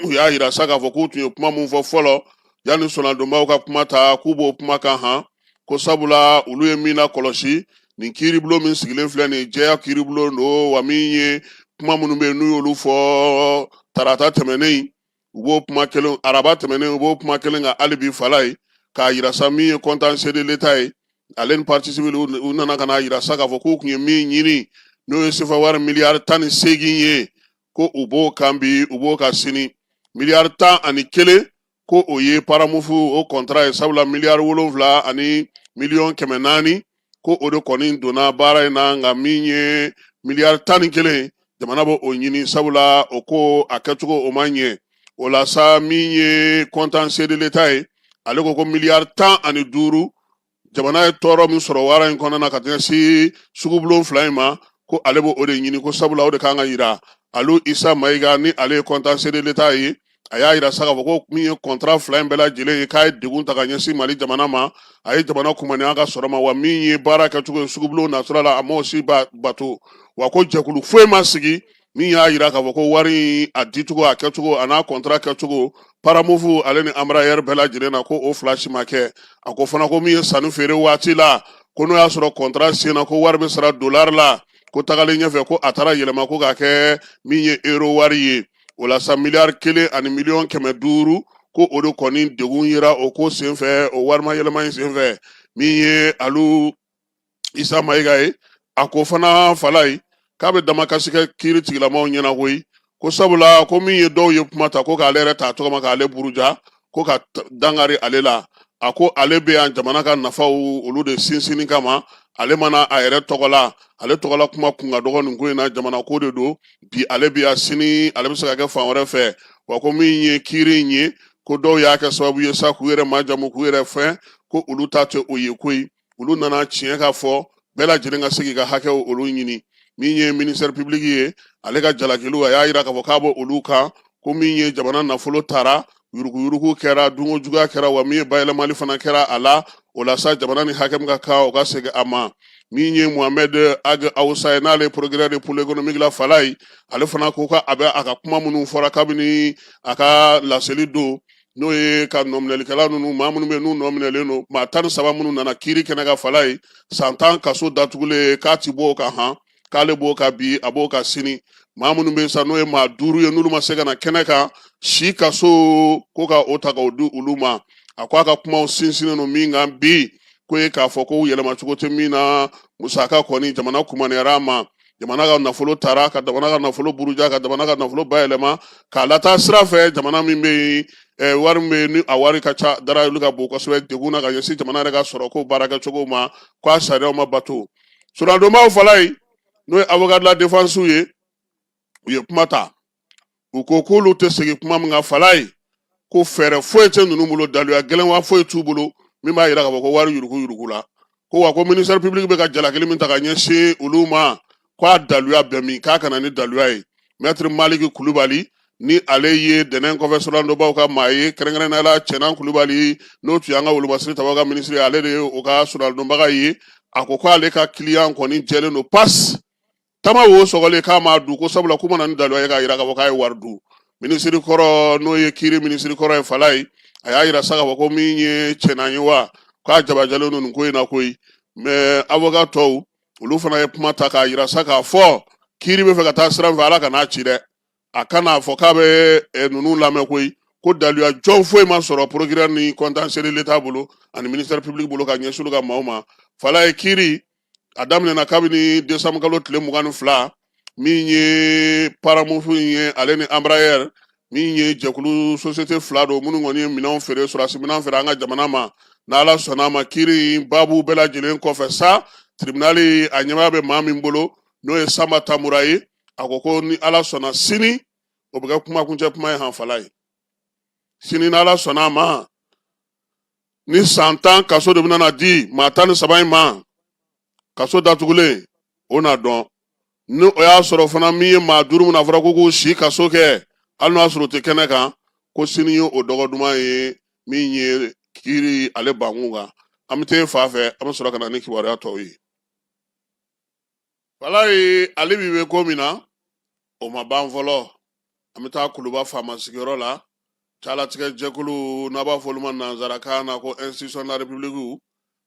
U y'a yira sa k'a fɔ k'u tun ye kuma min fɔ fɔlɔ yanni sonadonbaw ka kuma ta, k'u b'o kuma kan han, ko sabula olu ye min lakɔlɔsi, nin kiiribulon min sigilen filɛ nin ye, jɛya kiiribulon don wa. Min ye kuma minnu bɛ yen n'u y'olu fɔ tarata tɛmɛnen, u b'o kuma kelen, araba tɛmɛnen, u b'o kuma kelen kan hali bi fala ye, k'a yira sa min ye contentieux de l'État ye, ale ni partie civile u nana ka n'a yira sa k'a fɔ k'u tun ye min ɲini, n'o ye sefa wari miliyari 18 ye, ko u b'o kan bi, u b'o kan sini. Miliyari 11, ko o ye Paramount o contrat ye, sabula miliyari 7 ani miliyɔn 400, ko o de kɔni donna baara in na. Nka min ye miliyari 11, jamana b'o o ɲini, sabula o ko a kɛcogo o ma ɲɛ. O la sa, min ye contentieux de l'État ye, ale ko ko miliyari 15 Jamana ye tɔɔrɔ min sɔrɔ wara in kɔnɔna na ka ɲɛsin sugubulon fila in ma, ko ale b'o de ɲini, ko sabula o de kan ka yira. Alu Isa Mayiga, ni ale ye contentieux de l'État ye, a y'a yira sa k'a fɔ ko min ye contrat fila in bɛɛ lajɛlen ye, k'a ye degun ta ka ɲɛsin Mali jamana ma, a ye jamana kumaniya ka sɔrɔ ma, wa min ye baara kɛcogo ye sugubulon nasira la, a m'o si bato, wa ko jɛkulu foyi ma sigi min y'a yira k'a fɔ ko wari in a dicogo, a kɛcogo, a n'a contrat kɛcogo Paramouv ale ni Embraer bɛɛ lajɛlen na, ko o fila si ma kɛ. A ko fana ko min ye sanni feere waati la, ko n'o y'a sɔrɔ contrat senna ko wari bɛ sara dolari la, ko tagalen ɲɛfɛ ko a taara yɛlɛma ko k'a kɛ min ye euro wari ye. O la sa, miliyari 1 ani miliyɔn 500, ko o de kɔni degun yera o ko senfɛ, o warima yɛlɛma in senfɛ. Min ye Alu Isa Mayiga ye, a ko fana Falayi k'a bɛ damakasi kɛ kiiri tigilamaw ɲɛna koyi, ko sabula ko min ye dɔw ye kuma ta ko k'ale yɛrɛ ta tɔgɔ ma k'ale buruja, ko ka dankari ale la. A ko ale bɛ yan jamana ka nafaw olu de sinsinni kama, ale mana a yɛrɛ tɔgɔ la, ale tɔgɔla kuma kun ka dɔgɔ nin ko in na. Jamana ko de don, bi ale bɛ yan, sini ale bɛ se ka kɛ fan wɛrɛ fɛ. Wa ko min ye kiiri in ye, ko dɔw y'a kɛ sababu ye sa k'u yɛrɛ majamu, k'u yɛrɛ fɛn, ko olu ta tɛ o ye koyi. Olu nana tiɲɛ ka fɔ, bɛɛ lajɛlen ka se k'i ka hakɛw olu ɲini. Min ye ministère public ye, ale ka jalakiliw, a y'a yira k'a fɔ k'a bɔ olu kan, ko min ye jamana nafolo taara, yuruguyurugu kɛra, dunko juguya kɛra, wa min ye bayɛlɛmali fana kɛra a la. O la sa, jamana ni hakɛ min ka kan, o ka segin a ma. Min ye Mohamed Ag Awusa ye, n'ale ye procureur de pôle économique la Falayi, ale fana ko ka a bɛ a ka kuma minnu fɔra kabini a ka laseli don, n'o ye ka nɔminɛlikɛla ninnu, maa minnu bɛ n'u nɔminɛlen don, maa 13 minnu nana kiiri kɛnɛ kan Falayi, san 10 kaso datugulen, k'a ti bɔ o kan han, k'ale b'o kan bi, a b'o kan sini. Maa minnu bɛ sa, n'o ye maa duuru ye, n'olu ma se ka na kɛnɛ kan, si kaso, ko ka o ta k'o di olu ma. A ko a ka kumaw sinsinnen don min kan bi, ko ye k'a fɔ ko yɛlɛmacogo tɛ min na, musaka kɔni jamana kumaniyara a ma, jamana ka nafolo tara, ka jamana ka nafolo buruja, ka jamana ka nafolo bayɛlɛma k'a lataa sira fɛ, jamana min bɛ yen, wari min bɛ yen ni a wari ka ca, darayoli ka bon kosɛbɛ, degun na ka ɲɛsin jamana yɛrɛ ka sɔrɔ ko baarakɛcogo ma, ko a sariyaw ma bato. Soronadonbaw Falayi, n'o ye avocat de la défense ye, u ye kuma ta, u ko k'olu tɛ segin kuma min kan Falayi, ko fɛɛrɛ foyi tɛ ninnu bolo, daluya gɛlɛn wa foyi t'u bolo min b'a yira k'a fɔ ko wari yurugu yurugu la. Ko wa ko ministère public bɛ ka jalakili min ta ka ɲɛsin olu ma, ko a daluya bɛ min, k'a ka na ni daluya ye. Maître Maliki Kulubali, ni ale ye dɛnɛn kɔfɛ soronadonbaw ka maa ye, kɛrɛnkɛrɛnnenya la Cɛnan Kulubali, n'o tun y'an ka wolomasiri tabaw ka minisiri ye, ale de ye o ka soronadonbaga ye, a ko k'ale ka kiliyan kɔni jɛlen don pas tama wo sɔgɔlen, k'a m'a dun, ko sabula k'u ma na ni daluya ye k'a yira k'a fɔ k'a ye wari dun. Minisiri kɔrɔ, n'o ye kiiri minisiri kɔrɔ ye Falayi, a y'a yira sa k'a fɔ ko min ye Cɛnan ye wa, k'a jabajalen don nin ko in na koyi. Mais avocat tɔw, olu fana ye kuma ta k'a yira sa k'a fɔ kiiri bɛ fɛ ka taa sira min fɛ, Ala kan'a ci dɛ, a kan'a fɔ k'a bɛ ninnu lamɛn koyi, ko daluya jɔn foyi ma sɔrɔ procureur ni contentieux de l'État bolo ani ministère public bolo ka ɲɛsin olu ka maaw ma. Falayi, kiiri a daminɛna kabini décembre kalo tile 22. Min ye Paramouv ye, ale ni Embraer, min ye jɛkulu société fila don minnu kɔni ye minɛnw feere, sɔrɔdasi minɛnw feere an ka jamana ma. N'Ala sɔnna a ma, kiiri in baabu bɛɛ lajɛlen kɔfɛ sa, tribunal a ɲɛmaaya bɛ maa min bolo, n'o ye Sanba Tamura ye, a ko ko ni Ala sɔnna sini, o bɛ kɛ kumakuncɛ kuma ye han Falayi. Sini, n'Ala sɔnna a ma, ni san 10 kaso de bɛna na di maa 13 in ma, kaso datugulen, o na dɔn. Ni o y'a sɔrɔ fana min ye maa duuru min a fɔra ko k'u si kaso kɛ, hali n'o y'a sɔrɔ o tɛ kɛnɛ kan, ko sini ye o dɔgɔ duman ye. Min ye kiiri ale bankun kan, an bɛ taa fan fɛ, an bɛ sɔrɔ ka na ni kibaruya tɔw ye. Falayi, ale bi bɛ ko min na, o ma ban fɔlɔ. An bɛ taa Kuluba faama sigiyɔrɔ la, calatigɛ jɛkulu n'a b'a fɔ olu ma nanzarakan na ko institution de la République,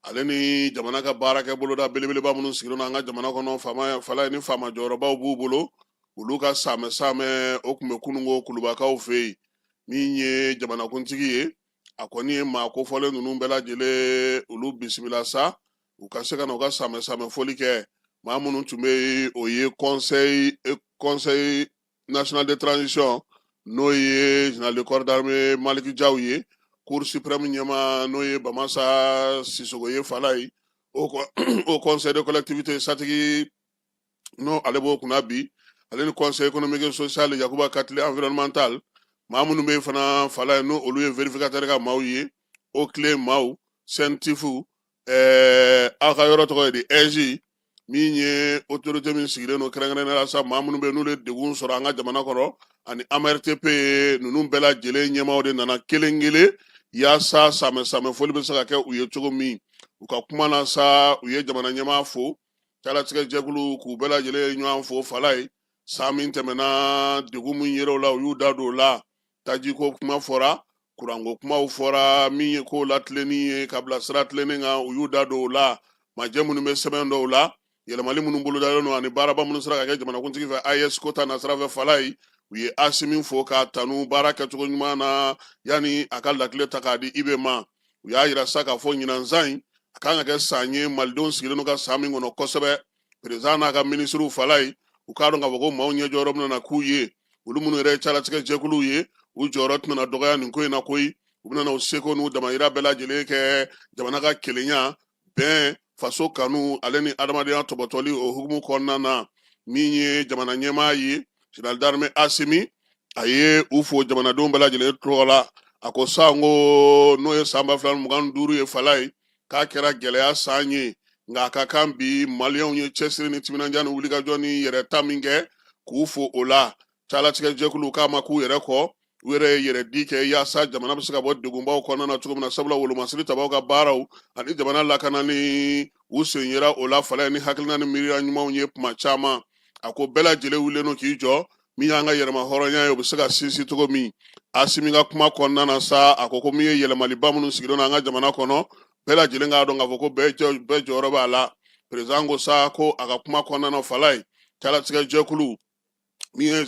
ale ni jamana ka baarakɛ boloda belebeleba minnu sigilen don an ka jamana kɔnɔ, faama Falayi, ni faama jɔyɔrɔbaw b'u bolo, olu ka saamɛ saamɛ o tun bɛ kununko Kulubakaw fɛ yen. Min ye jamanakuntigi ye, a kɔni ye maa kofɔlen ninnu bɛɛ lajɛlen olu bisimila sa, u ka se ka na u ka saamɛ saamɛ foli kɛ. Maa minnu tun bɛ yen, o ye conseil national de transition, n'o ye général de corps d'armée Maliki Jaw ye, cour suprême ɲɛmaa, n'o ye Bamasa Sisogo ye Falayi, o conseil de collectivité satigi, n'o ale b'o kunna bi, ale ni conseil économique et social Yakuba Katile, environnemental maa minnu bɛ yen fana Falayi, n'o olu ye vérificateur ka maaw ye, o tile maaw CENTIF. Aw ka yɔrɔ tɔgɔ ye di AIGE, min ye autorité min sigilen don kɛrɛnkɛrɛnnenya la sa, maa minnu bɛ n'olu ye degun sɔrɔ an ka jamana kɔnɔ, ani AMRTP, ninnu bɛɛ lajɛlen ɲɛmaaw de nana kelen kelen yaasa samɛ samɛ foli bɛ se ka kɛ u ye cogo min. U ka kuma na sa, u ye jamana ɲɛmaa fo, calatigɛ jɛkulu k'u bɛɛ lajɛlen ɲɔgɔn fo. Falaye, san min tɛmɛna, degun min yer'o la, u y'u da don o la. Tajiko kuma fɔra, kuranko kumaw fɔra, min ye ko latilenni ye ka bila sira tilennen kan, u y'u da don o la. Majɛ minnu bɛ sɛbɛn dɔw la, yɛlɛmali minnu bolodalen don, ani baaraba minnu sera ka kɛ jamanakuntigi fɛ AES ko ta nasira fɛ. Falaye, u ye Asimi fo k'a tanu baara kɛcogo ɲuman na yanni a ka lakile ta k'a di IB ma. U y'a yira sa k'a fɔ ɲinan san in, a kan ka kɛ san ye malidenw sigilen don ka san min kɔnɔ kosɛbɛ. Perezidan n'a ka minisiriw, Falaye, u k'a dɔn k'a fɔ ko maaw ɲɛ jɔyɔrɔ bɛna na k'u ye. Olu minnu yɛrɛ ye calatigɛ jɛkuluw ye, u jɔyɔrɔ tɛna na dɔgɔya nin ko in na koyi. U bɛna u seko n'u damayira bɛɛ lajɛlen kɛ jamana ka kelenya, bɛn, faso kanu ale ni adamadenya tɔbɔtɔli o hukumu kɔnɔna na. Min ye jamana ɲɛmaa ye, général d'armée Asimi, a ye u fo jamanadenw bɛɛ lajɛlen tɔgɔ la. A ko san ko n'o ye san 2025 ye, Falaye, k'a kɛra gɛlɛya san ye, nka a ka kan bi maliyɛnw ye cɛsiri ni timinandiya ni wulikajɔ ni yɛrɛ ta min kɛ, k'u fo o la. Calatigɛ jɛkulu k'a ma k'u yɛrɛ kɔ, u yɛrɛ ye yɛrɛ di kɛ yaasa jamana bɛ se ka bɔ degunbaw kɔnɔna na cogo min na, sabula wolomasiri tabaw ka baaraw ani jamana lakanani, u sen yera o la, Falaye, ni hakilina ni miiriya ɲumanw ye kuma caman. A ko bɛɛ lajɛlen wulilen don k'i jɔ min y'an ka yɛrɛma hɔrɔnya ye, o bɛ se ka sinsin cogo min. Asimi ka kuma kɔnɔna na sa, a ko ko min ye yɛlɛmaliba minnu sigilen don an ka jamana kɔnɔ, bɛɛ lajɛlen k'a dɔn k'a fɔ ko bɛɛ jɔyɔrɔ b'a la. Perezidan ko sa ko a ka kuma kɔnɔna na, Falaye, calatigɛ jɛkulu min ye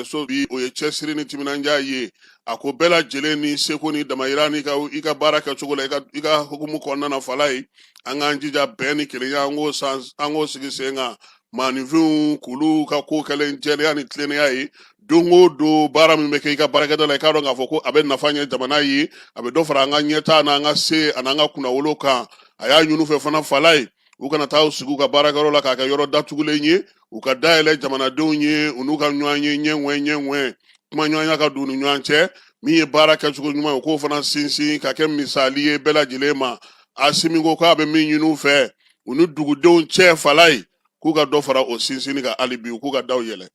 so bi, o ye cɛsiri ni timinandiya ye. A ko bɛɛ lajɛlen ni seko ni damayira ni i ka baara kɛcogo la, i ka hukumu kɔnɔna na, Falaye, an k'an jija bɛn ni kelenya, an k'o sigi sen kan, maaninfinw k'olu ka ko kɛlen jɛlenya ni tilennenya ye. Don o don, baara min bɛ kɛ i ka baarakɛda la, i k'a dɔn k'a fɔ ko a bɛ nafa ɲɛ jamana ye, a bɛ dɔ fara an ka ɲɛtaa n'an ka se an'an ka kunnawolo kan. A y'a ɲini u fɛ fana, Falaye, u kana taa sigi u ka baarakɛyɔrɔ la k'a kɛ yɔrɔ datugulen ye, u ka dayɛlɛ jamanadenw ye, u n'u ka ɲɔgɔn ye ɲɛŋwɛ ɲɛŋwɛ, kumaɲɔgɔnya ka don u ni ɲɔgɔn cɛ. Min ye baara kɛcogo ɲuman ye, u k'o fana sinsin ka kɛ misali ye bɛɛ lajɛlen ma. Asimi ko k'a bɛ min ɲini u fɛ u ni dugudenw cɛ, Falaye, k'u ka dɔ fara o sinsinni kan hali bi, u k'u ka daw yɛlɛ.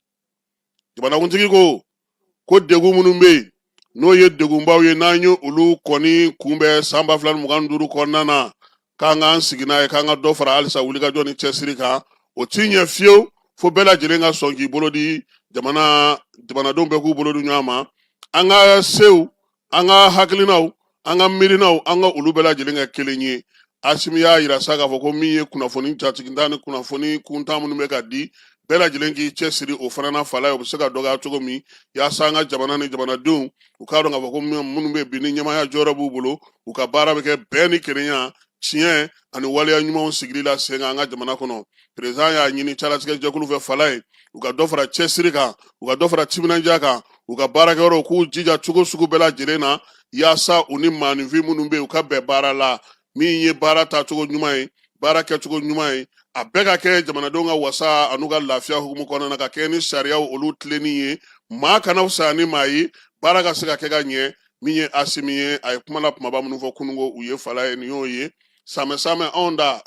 Jamanakuntigi ko degun minnu bɛ yen, n'o ye degunbaw ye, n'an ye olu kɔni kunbɛn san 2025 kɔnɔna na, k'an k'an sigi n'a ye, k'an ka dɔ fara halisa wulikajɔ ni cɛsiri kan. O ti ɲɛ fiyewu fo bɛɛ lajɛlen ka sɔn k'i bolo di jamana, jamanadenw bɛɛ k'u bolo di ɲɔgɔn ma, an ka sew, an ka hakilinaw, an ka miirinaw, an ka olu bɛɛ lajɛlen kɛ kelen ye. Asimi y'a yira sa k'a fɔ ko min ye kunnafoni jatigintan ni kunnafoni kuntan minnu bɛ ka di, bɛɛ lajɛlen k'i cɛsiri o fana na, Falaye, o bɛ se ka dɔgɔya cogo min, yaasa an ka jamana ni jamanadenw u k'a dɔn k'a fɔ ko minnu bɛ bi ni ɲɛmaaya jɔyɔrɔ b'u bolo, u ka baara bɛ kɛ bɛn ni kelenya, tiɲɛ ani waleya ɲumanw sigili la sen kan an ka jamana kɔnɔ. Perezidan y'a ɲini calatigɛ jɛkulu fɛ, Falaye, u ka dɔ fara cɛsiri kan, u ka dɔ fara timinandiya kan, u ka baarakɛyɔrɔw k'u jija cogo sugu bɛɛ lajɛlen na, yaasa u ni maaninfin minnu bɛ yen, u ka bɛn baara la. Min ye baara taacogo ɲuman ye, baara kɛcogo ɲuman ye, a bɛɛ ka kɛ jamanadenw ka wasa an'u ka lafiya hukumu kɔnɔna na, ka kɛ ni sariyaw olu tilenni ye, maa kana fisaya ni maa ye, baara ka se ka kɛ ka ɲɛ. Min ye Asimi ye, a ye kuma la kumaba minnu fɔ kununko u ye, Falaye, nin y'o ye. Samɛ samɛ, anw da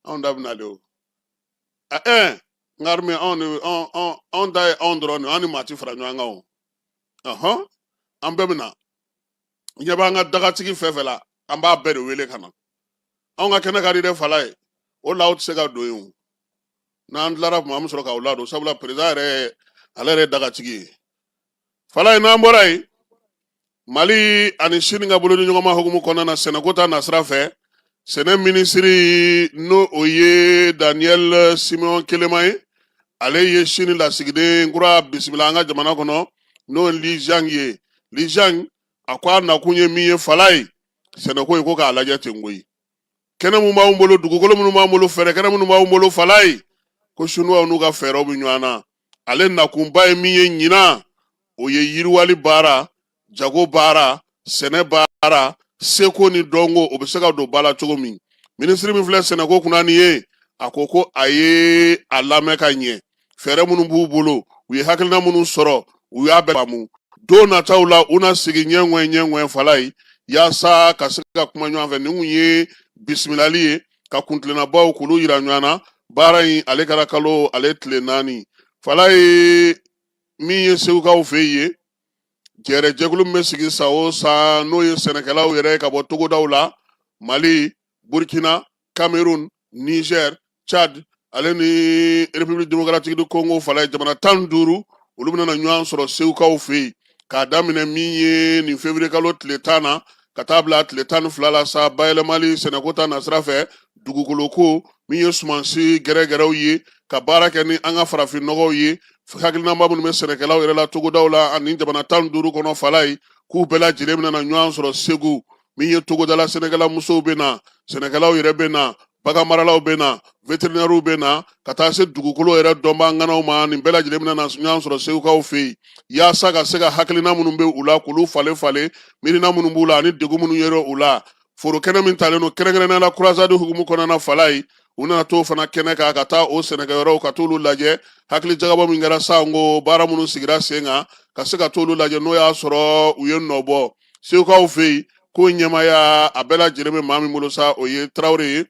anw da bɛna de o ɛɛ n ka armée, anw de anw da ye anw dɔrɔn de, an ni maa ti fara ɲɔgɔn kan o. Ɔhɔn, an bɛɛ bɛna ɲɛ b'an ka dagatigi fɛn fɛn la, an b'a bɛɛ de wele ka na. Anw ka kɛnɛ ka di dɛ, Falaye, o la aw tɛ se ka don yen o. N'an tilara tuma, an bɛ sɔrɔ k'aw ladon, sabula perezidan yɛrɛ, ale yɛrɛ ye dagatigi ye, Falaye. N'an bɔra yen, Mali ani Sini ka bolodi ɲɔgɔnma hukumu kɔnɔna na, sɛnɛko ta nasira fɛ, sɛnɛ minisiri, n'o o ye Daniel Simeon Kelema ye, ale ye Sini lasigiden kura bisimila an ka jamana kɔnɔ, n'o ye Li Jiang ye. Li Jiang, a ko a nakun ye min ye, Falaye, sɛnɛko ye, ko k'a lajɛ ten koyi, kɛnɛ mun b'anw bolo, dugukolo minnu b'an bolo, fɛɛrɛ kɛnɛ minnu b'anw bolo, Falaye, ko Sinuwaw n'u ka fɛɛrɛw bɛ ɲɔgɔn na. Ale nakunba ye min ye ɲinan, o ye yiriwali baara, jago baara, sɛnɛ baara, seko ni dɔnko, o bɛ se ka don ba la cogo min. Minisiri min filɛ sɛnɛko kunna nin ye, a ko ko a ye a lamɛn ka ɲɛ, fɛɛrɛ minnu b'u bolo, u ye hakilina minnu sɔrɔ, u y'a bɛɛ faamu. Don nataw la, u na sigi ɲɛŋɛ ɲɛŋɛ Falayi, yaasa ka se ka kuma ɲɔgɔn fɛ. Nin kun ye bisimilali ye ka kuntilennabaw k'olu yira ɲɔgɔn na. Baara in ale kɛra kalo ale tile 4 Falayi. Min ye Segukaw fɛ yen, jɛrɛ jɛkulu min bɛ sigi san o san, n'o ye sɛnɛkɛlaw yɛrɛ ye ka bɔ togodaw la, Mali, Burkina, Cameroun, Niger, Tchad ale ni République démocratique du Congo Falayi, jamana 15, olu bɛna ɲɔgɔn sɔrɔ Segukaw fɛ yen k'a daminɛ min ye nin février kalo tile 10 na ka taa bila tile 12 la sa. Bayɛlɛmali, sɛnɛko ta nasira fɛ, dugukolo ko, min ye sumansi gɛrɛgɛrɛw ye, ka baara kɛ ni an ka farafin nɔgɔw ye, hakilinaba minnu bɛ sɛnɛkɛlaw yɛrɛ la togodaw la ani jamana 15 kɔnɔ Falayi, k'u bɛɛ lajɛlen bɛna na ɲɔgɔn sɔrɔ Segu. Min ye togodala sɛnɛkɛla musow bɛ na, sɛnɛkɛlaw yɛrɛ bɛ na, baganmaralaw bɛ na, vétérinaires bɛ na, ka taa se dugukolo yɛrɛ dɔnbaa ŋanaw ma. Nin bɛɛ lajɛlen bɛna na ɲɔgɔn sɔrɔ Segukaw fɛ yen yaasa ka se ka hakilina minnu bɛ u la k'olu falen falen, miirina minnu b'u la ani degun minnu yɛrɛ u la. Foro kɛnɛ min talen don kɛrɛnkɛrɛnnenya la croisade hukumu kɔnɔna Falayi, u nana t'o fana kɛnɛ kan ka taa o sɛnɛkɛyɔrɔw ka t'olu lajɛ. Hakili jagabɔ min kɛra sanko baara minnu sigira sen kan, ka se ka t'olu lajɛ n'o y'a sɔrɔ u ye nɔ bɔ. Segukaw fɛ yen, ko ɲɛmaya a bɛɛ lajɛlen bɛ maa min bolo sa, o ye Tarawele ye,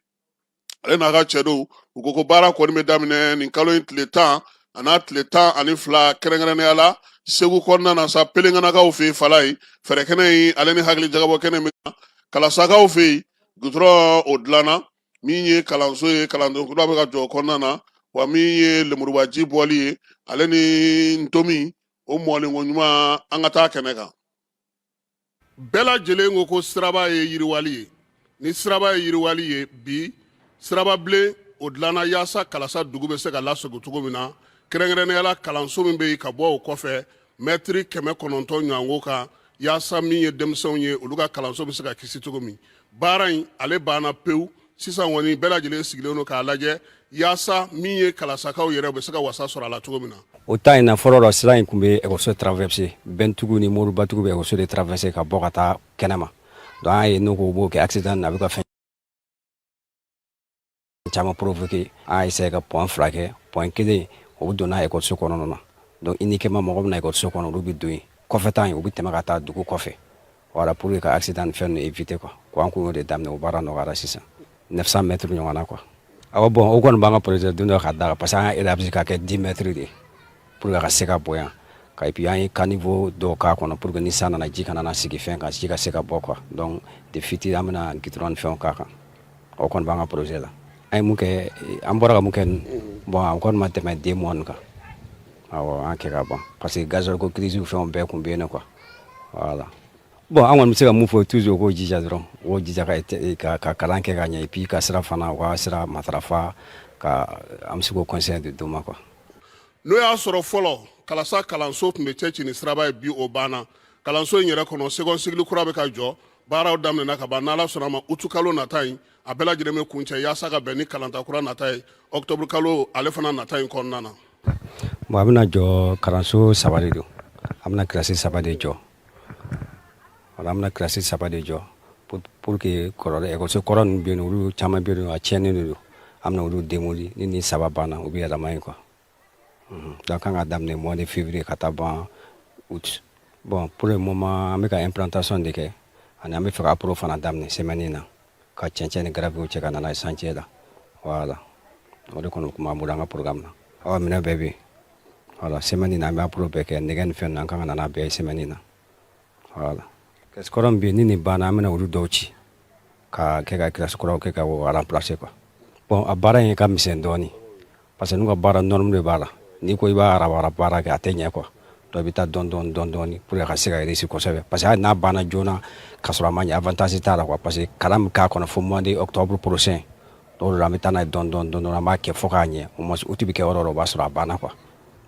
ale n'a ka cɛdenw. U ko ko baara kɔni bɛ daminɛ nin kalo in tile 10 a n'a tile 12, kɛrɛnkɛrɛnnenya la Segu kɔnɔna na sa, Pelenkanakaw fɛ yen Falayi, fɛɛrɛ kɛnɛ in ale ni hakili jagabɔ kɛnɛ bɛ Kalasakaw fɛ yen. Gudɔrɔn o dilanna, min ye kalanso ye, kalanden kura bɛ ka jɔ o kɔnɔna na wa. Min ye lemurubaji bɔli ye ale ni ntomi o mɔlenko ɲuman, an ka taa kɛnɛ kan. Bɛɛ lajɛlen ko ko siraba ye yiriwali ye. Ni siraba ye yiriwali ye, bi siraba bilen o dilanna yaasa Kalasa dugu bɛ se ka lasago cogo min na, kɛrɛnkɛrɛnnenya la kalanso min bɛ yen ka bɔ o kɔfɛ mɛtiri 900 ɲɔgɔnko kan, yaasa min ye denmisɛnw ye, olu ka kalanso bɛ se ka kisi cogo min. Baara in ale banna pewu sisan kɔni. Bɛɛ lajɛlen sigilen don k'a lajɛ yaasa min ye Kalasakaw yɛrɛ u bɛ se ka wasa sɔrɔ a la cogo min na. O temps in na, fɔlɔ la, sira in tun bɛ ekɔliso traverser. Bɛntigiw ni moribatigiw bɛ ekɔliso de traverser ka bɔ ka taa kɛnɛma. Donc an y'a ye n'u ko u b'o kɛ, accident na, a bɛ ka fɛn caman provoquer. An y'a essayer ka pont fila kɛ. Pont kelen, o bɛ don n'a ekɔliso kɔnɔna na. Donc uniquement mɔgɔ bɛ na ekɔliso kɔnɔ, olu bɛ don yen. Kɔfɛ ta in, u bɛ tɛmɛ ka taa dugu kɔfɛ. Voilà, pour que ka accident ni fɛn ninnu éviter quoi. Ko an kun y'o de daminɛ, o baara nɔgɔyara sisan, 900 mètres ɲɔgɔn na quoi. Awɔ, bon, o kɔni b'an ka projet don dɔ ka da kan, parce que an y'a élargi ka kɛ 10 mètres de ye pour que a ka se ka bonya ka, et puis an ye caniveau dɔw k'a kɔnɔ pour que ni san nana, ji kana na sigi fɛn kan, ji ka se ka bɔ quoi. Donc de futur, an bɛna goudron ni fɛnw k'a kan. O kɔni b'an ka projet la. An ye mun kɛ, an bɔra ka mun kɛ? Bon, an kɔni ma tɛmɛ 2 mois nin kan. Awɔ, an kɛ ka ban, parce que gasoil ko crise, fɛnw bɛɛ kun bɛ yen nɔ quoi. Voilà. Bon, an kɔni bɛ se ka mun fɔ toujours? K'o jija dɔrɔn, k'o jija ka kalan kɛ ka ɲɛ, et puis ka sira fana, u ka sira matarafa ka, an bɛ se k'o conseil de d'u ma quoi. N'o y'a sɔrɔ fɔlɔ Kalasa kalanso tun bɛ cɛ ci ni siraba ye, bi o banna. Kalanso in yɛrɛ kɔnɔ, second cycle kura bɛ ka jɔ, baaraw daminɛna ka ban. N'Ala sɔnna a ma, utu kalo nata in, a bɛɛ lajɛlen bɛ kuncɛ yaasa ka bɛn ni kalanta kura nata ye, octobre kalo ale fana nata in kɔnɔna na. Bon, a bɛna jɔ kalanso saba de don. A bɛna kilasi saba de jɔ. Wala, an bɛna kilasi saba de jɔ pour que kɔrɔlen, ekɔliso kɔrɔ ninnu bɛ yen, olu caman bɛ yen, a tiɲɛnen de don. An bɛna olu démoli. Ni nin saba banna, u bɛ yɛlɛma yen quoi. Donc kan ka daminɛ mois de février ka taa ban août. Bon, pour le moment, an bɛ ka implantation de kɛ, ani an bɛ fɛ ka appro fana daminɛ semaine in na, ka cɛncɛn ni gravier cɛ ka na n'a ye chantier la. Voilà, o de kɔni tun b'an bolo an ka programme na. Ɔ, minɛn bɛɛ bɛ yen. Voilà, semaine in na, an bɛ appro bɛɛ kɛ, nɛgɛ ni fɛn ninnu, an kan ka na n'a bɛɛ ye semaine in na. Voilà, kilasi kɔrɔ min bɛ yen, ni nin banna, an bɛna olu dɔw ci ka kɛ ka kilasi kɔrɔw kɛ ka o remplacer quoi. Bon, a baara in ka misɛn dɔɔnin, parce que n'u ka baara norme de b'a la. N'i ko i b'a arabara baara kɛ, a tɛ ɲɛ quoi. Donc i bɛ taa dɔɔni dɔɔni dɔɔni dɔɔni pour que a ka se ka réussir kosɛbɛ, parce que hali n'a banna joona ka sɔrɔ a ma ɲɛ, avantage t'a la quoi, parce que kalan bɛ k'a kɔnɔ fo mois de octobre prochain. Donc o de la, an bɛ taa n'a ye dɔɔni dɔɔni dɔɔni, an b'a kɛ fo k'a ɲɛ. Au moins août bɛ kɛ yɔrɔ o yɔrɔ, o b'a sɔrɔ a banna quoi.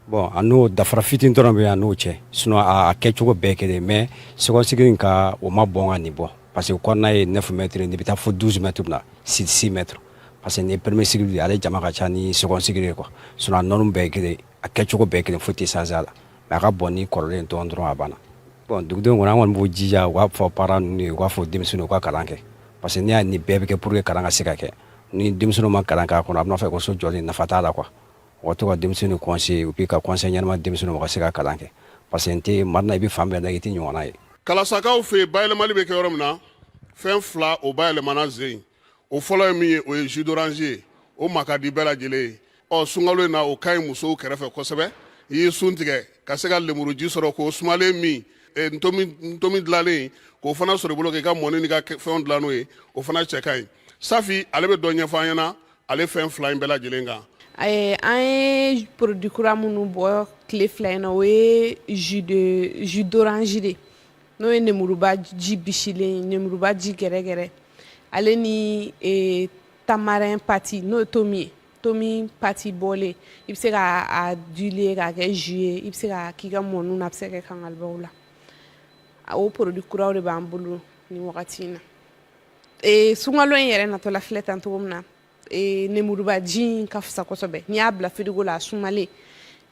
Bon, a n'o dafara fitinin dɔrɔn bɛ a n'o cɛ, sinon a kɛcogo bɛɛ kelen. Mais second cycle in ka, o ma bɔn ka nin bɔ, parce que kɔnɔna ye 9 mètres, nin bɛ taa fo 12 mètres na, 6 6 mètres, parce que nin ye premier cycle de ye, ale jama ka ca ni second cycle ye quoi. Sinon a norme bɛɛ ye kelen, a kɛcogo bɛɛ kelen, foyi tɛ changer a la, mais a ka bɔn ni kɔrɔlen dɔɔnin dɔrɔn, a banna. Bon, dugudenw kɔni, an kɔni b'u jija, u k'a fɔ parents ninnu ye, u k'a fɔ denmisɛnninw u ka kalan kɛ, parce que n'i y'a nin bɛɛ bɛ kɛ pour que kalan ka se ka kɛ. Ni denmisɛnninw ma kalan k'a kɔnɔ, a bɛna fɔ ekɔliso jɔlen nafa t'a la quoi. U ka to ka denmisɛnninw conseiller, et puis ka conseil ɲɛnama denmisɛnninw ka se ka kalan kɛ. Parce que n tɛ Mali la, i bɛ fan bɛɛ da, i tɛ ɲɔgɔnna ye. Kalasakaw fɛ yen, bayɛlɛmali bɛ kɛ yɔrɔ min na, fɛn fila o bayɛlɛmana zen. O fɔlɔ ye min ye, o ye jus d'orange ye. O ma ka di bɛɛ lajɛlen ye. Ɔ, sunkalo in na, o ka ɲi musow kɛrɛfɛ kosɛbɛ. I ye sun tigɛ ka se ka lemuruji sɔrɔ k'o sumalen min, ntomi dilanlen k'o fana sɔrɔ i bolo, k'i ka mɔni n'i ka fɛnw dilan n'o ye, o fana cɛ ka ɲi. Safi, ale bɛ dɔ ɲɛfɔ an ɲɛna ale fɛn fila in bɛɛ lajɛlen kan. An ye produit kura minnu bɔ tile 2 in na, o ye jus d'orange de, n'o ye nemuruba ji bisilen, nemuruba ji gɛrɛgɛrɛ, ale ni tamarin pâte, n'o ye tomi ye, tomi pâte bɔlen. I bɛ se ka a diluer k'a kɛ jus ye, i bɛ se ka k'i ka mɔniw na, a bɛ se ka kɛ kangalibaw la. O produit kuraw de b'an bolo nin wagati in na. Sunkalo in yɛrɛ natɔla filɛ tan cogo min na, nemuruba ji in ka fisa kosɛbɛ. N'i y'a bila frigo la, a sumalen,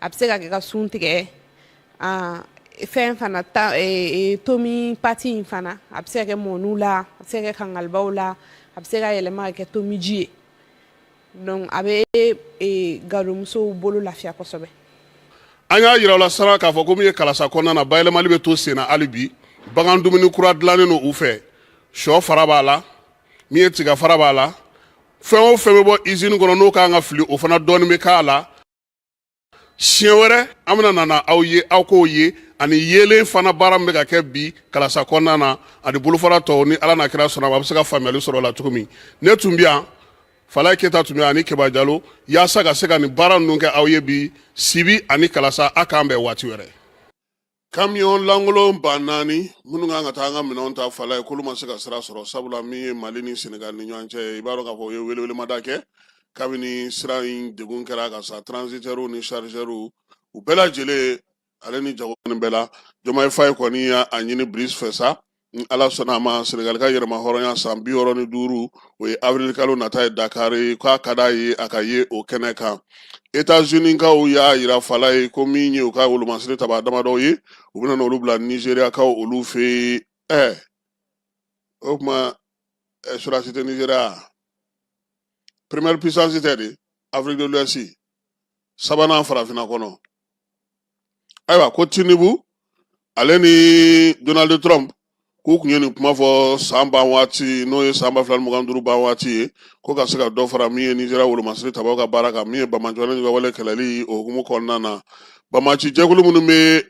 a bɛ se ka kɛ ka sun tigɛ. Fɛn fana ta, tomi pâte in fana, a bɛ se ka kɛ mɔniw la, a bɛ se ka kɛ kangalibaw la, a bɛ se ka yɛlɛma ka kɛ tomiji ye. Donc a bɛ galomusow bolo lafiya kosɛbɛ. An y'a yira la sara k'a fɔ ko min ye Kalasa kɔnɔna na, bayɛlɛmali bɛ to senna hali bi. Bagan dumuni kura dilannen don u fɛ. Sɔ fara b'a la, min ye tiga fara b'a la, fɛn o fɛn bɛ bɔ usine kɔnɔ n'o kan ka fili, o fana dɔɔnin bɛ k'a la. Siɲɛ wɛrɛ an bɛna nana aw ye, aw k'o ye, ani yeelen fana baara min bɛ ka kɛ bi Kalasa kɔnɔna na, ani bolofara tɔw. Ni Ala n'a kira sɔnna, a bɛ se ka faamuyali sɔrɔ o la cogo min. Ne tun bɛ yan, Falaye Keyita tun bɛ yan ani Keba Jalo, yaasa ka se ka nin baara ninnu kɛ aw ye bi Sibi ani Kalasa. A k'an bɛn waati wɛrɛ. Kamiyɔn lankolon 4000 minnu kan ka taa an ka minɛnw ta, Falaye, k'olu ma se ka sira sɔrɔ, sabula min ye Mali ni Senegal ni ɲɔgɔn cɛ ye, i b'a dɔn k'a fɔ u ye welewelemada kɛ kabini sira in degun kɛra ka sa. Transitaires ni chargeurs, u bɛɛ lajɛlen, ale ni jago nin bɛɛ la. Diomaye Faye kɔni y'a ɲini Brice fɛ sa, ni Ala sɔnna a ma, Senegal ka yɛrɛma hɔrɔnya san 65, o ye avril kalo nata ye Dakar, k'a ka d'a ye a ka ye o kɛnɛ kan. États-Unis kaw y'a yira, Falaye, ko min ye u ka wolomasiri taba damadɔw ye, u bɛna n'olu bila Nigéria kaw olu fɛ yen. O tuma sɔrɔdasi tɛ Nigéria, première puissance tɛ de Afrique de l'Ouest, sabanan farafinna kɔnɔ. Ayiwa, ko Tinubu ale ni Donald Trump k'u tun ye nin kuma fɔ san ban waati, n'o ye san 2025 ban waati ye, ko ka se ka dɔ fara min ye Nizeriya wolomasiri tabaw ka baara kan, min ye banbaanciwale ka wale kɛlɛli o hukumu kɔnɔna na. Banbaanci jɛkulu minnu bɛ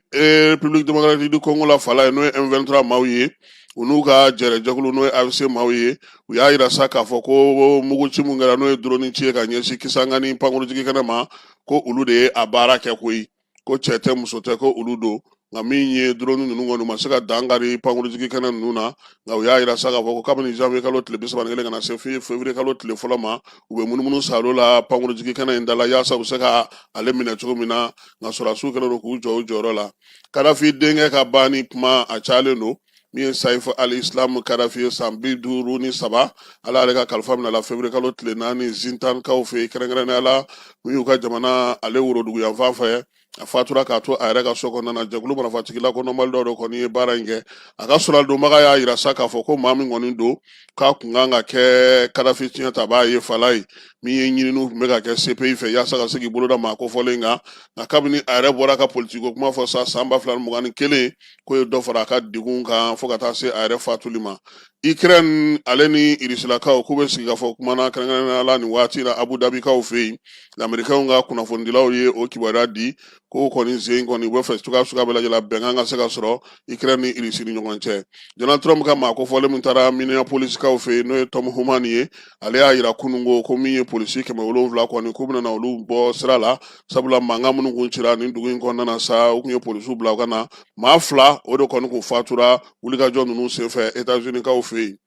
République démocratique du Congo la, Falaye, n'o ye M23 maaw ye, u n'u ka jɛrɛjɛkulu, n'o ye AFC maaw ye, u y'a yira sa k'a fɔ ko muguci mun kɛra, n'o ye drone ci ye ka ɲɛsin Kisangani pankurujigi kɛnɛ ma, ko olu de ye a baara kɛ koyi, ko cɛ tɛ muso tɛ, ko olu don. Nka min ye drone ninnu kɔni, u ma se ka dankari pankurujigi kɛnɛ ninnu na. Nka u y'a yira sa k'a fɔ ko kabini janvier kalo tile 31 ka na se février kalo tile fɔlɔ ma, u bɛ munumunu salo la pankurujigi kɛnɛ in da la, yaasa u bɛ se ka ale minɛ cogo min na. Nka sɔrɔdasiw kɛlen don k'u jɔ u jɔyɔrɔ la. Kadafi denkɛ ka banni kuma a cayalen don. Min ye Saif al-Islam Kadafi ye, san 53, Ala ale ka kalifa minɛ la février kalo tile 4 Zintankaw fɛ yen, kɛrɛnkɛrɛnnenya la min y'u ka jamana ale worodugu yanfan fɛ. A fatura k'a to a yɛrɛ ka so kɔnɔna na. Jɛkulu marifatigi lakodɔnbali dɔw de kɔni ye baara in kɛ. A ka sɔrɔdonbaga y'a yira sa k'a fɔ ko maa min kɔni don, k'a kun kan ka kɛ Kadafi tiɲɛ tabaa ye, Falaye. Min ye ɲininiw tun bɛ ka kɛ CPI fɛ yaasa ka se k'i bolo da maa kofɔlen kan, nka kabini a yɛrɛ bɔra ka politiko kuma fɔ sa san 2021, k'o ye dɔ fara a ka degun kan fo ka taa se a yɛrɛ fatuli ma. Ukraine ale ni Irisilakaw k'u bɛ sigi ka fɔ kuma na, kɛrɛnkɛrɛnnenya la nin waati la Abu Dabikaw fɛ yen. Lamerikɛnw ka kunnafonidilaw ye o kibaruya di ko kɔni sen kɔni u bɛ fɛ cogoya suguya bɛɛ lajɛlen bɛnkan ka se ka sɔrɔ Ukraine ni Irisi ni ɲɔgɔn cɛ. Donald Trump ka maa kofɔlen min taara Minneapolisikaw fɛ yen, n'o ye Tom Homan ye, ale y'a yira kunun ko min ye polisi 700 kɔni, k'u bɛna olu bɔ sira la, sabula mankan minnu kun cira nin dugu in kɔnɔna na sa, u kun ye polisiw bila u ka na. Maa fila o de kɔni kun fatura wulikajɔ ninnu senfɛ États-Unis kaw fɛ yen.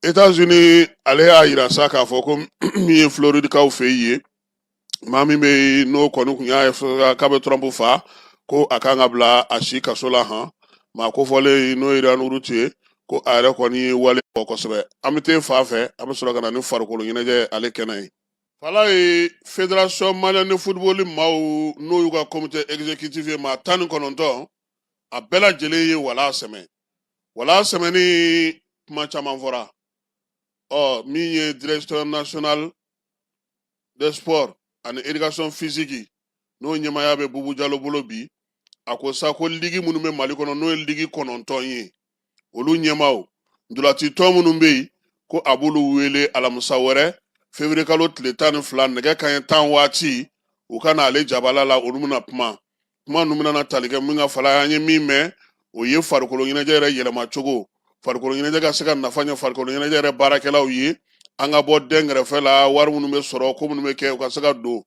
États-Unis ale y'a yira sa k'a fɔ ko min ye Floridikaw fɛ yen, maa min bɛ yen n'o kɔni kun y'a ye k'a bɛ Trump fa, ko a kan ka bila a si kaso la han. Maa kofɔlen, n'o ye Ryan Routh ye, ko a yɛrɛ kɔni ye wale bɔ kosɛbɛ. An bɛ taa fan fɛ, an bɛ sɔrɔ ka na ni farikolo ɲɛnajɛ ale kɛnɛ ye. Falaye, Fédération malienne de football maaw, n'o y'u ka comité exécutif ye, maa 19, a bɛɛ lajɛlen ye wala sɛmɛ. Wala sɛmɛni kuma caman fɔra. Ɔ, min ye directeur national des sports ani éducation physique, n'o ɲɛmaaya bɛ Bubu Jalo bolo bi. A ko sa ko ligi minnu bɛ Mali kɔnɔ, n'o ye ligi 9 ye, olu ɲɛmaaw, ntolaci tɔn minnu bɛ yen, ko a b'olu wele alamisa wɛrɛ, février kalo tile 12, nɛgɛ kanɲɛ 10 waati, u ka na ale jabala la. Olu bɛna kuma. Kuma ninnu bɛna tali kɛ min ka fala, an ye min mɛn, o ye farikolo ɲɛnajɛ yɛrɛ yɛlɛma cogo, farikolo ɲɛnajɛ ka se ka nafa ɲɛ farikolo ɲɛnajɛ yɛrɛ baarakɛlaw ye, an ka bɔ dɛnkɛrɛfɛ la, wari minnu bɛ sɔrɔ, ko minnu bɛ kɛ, u ka se ka don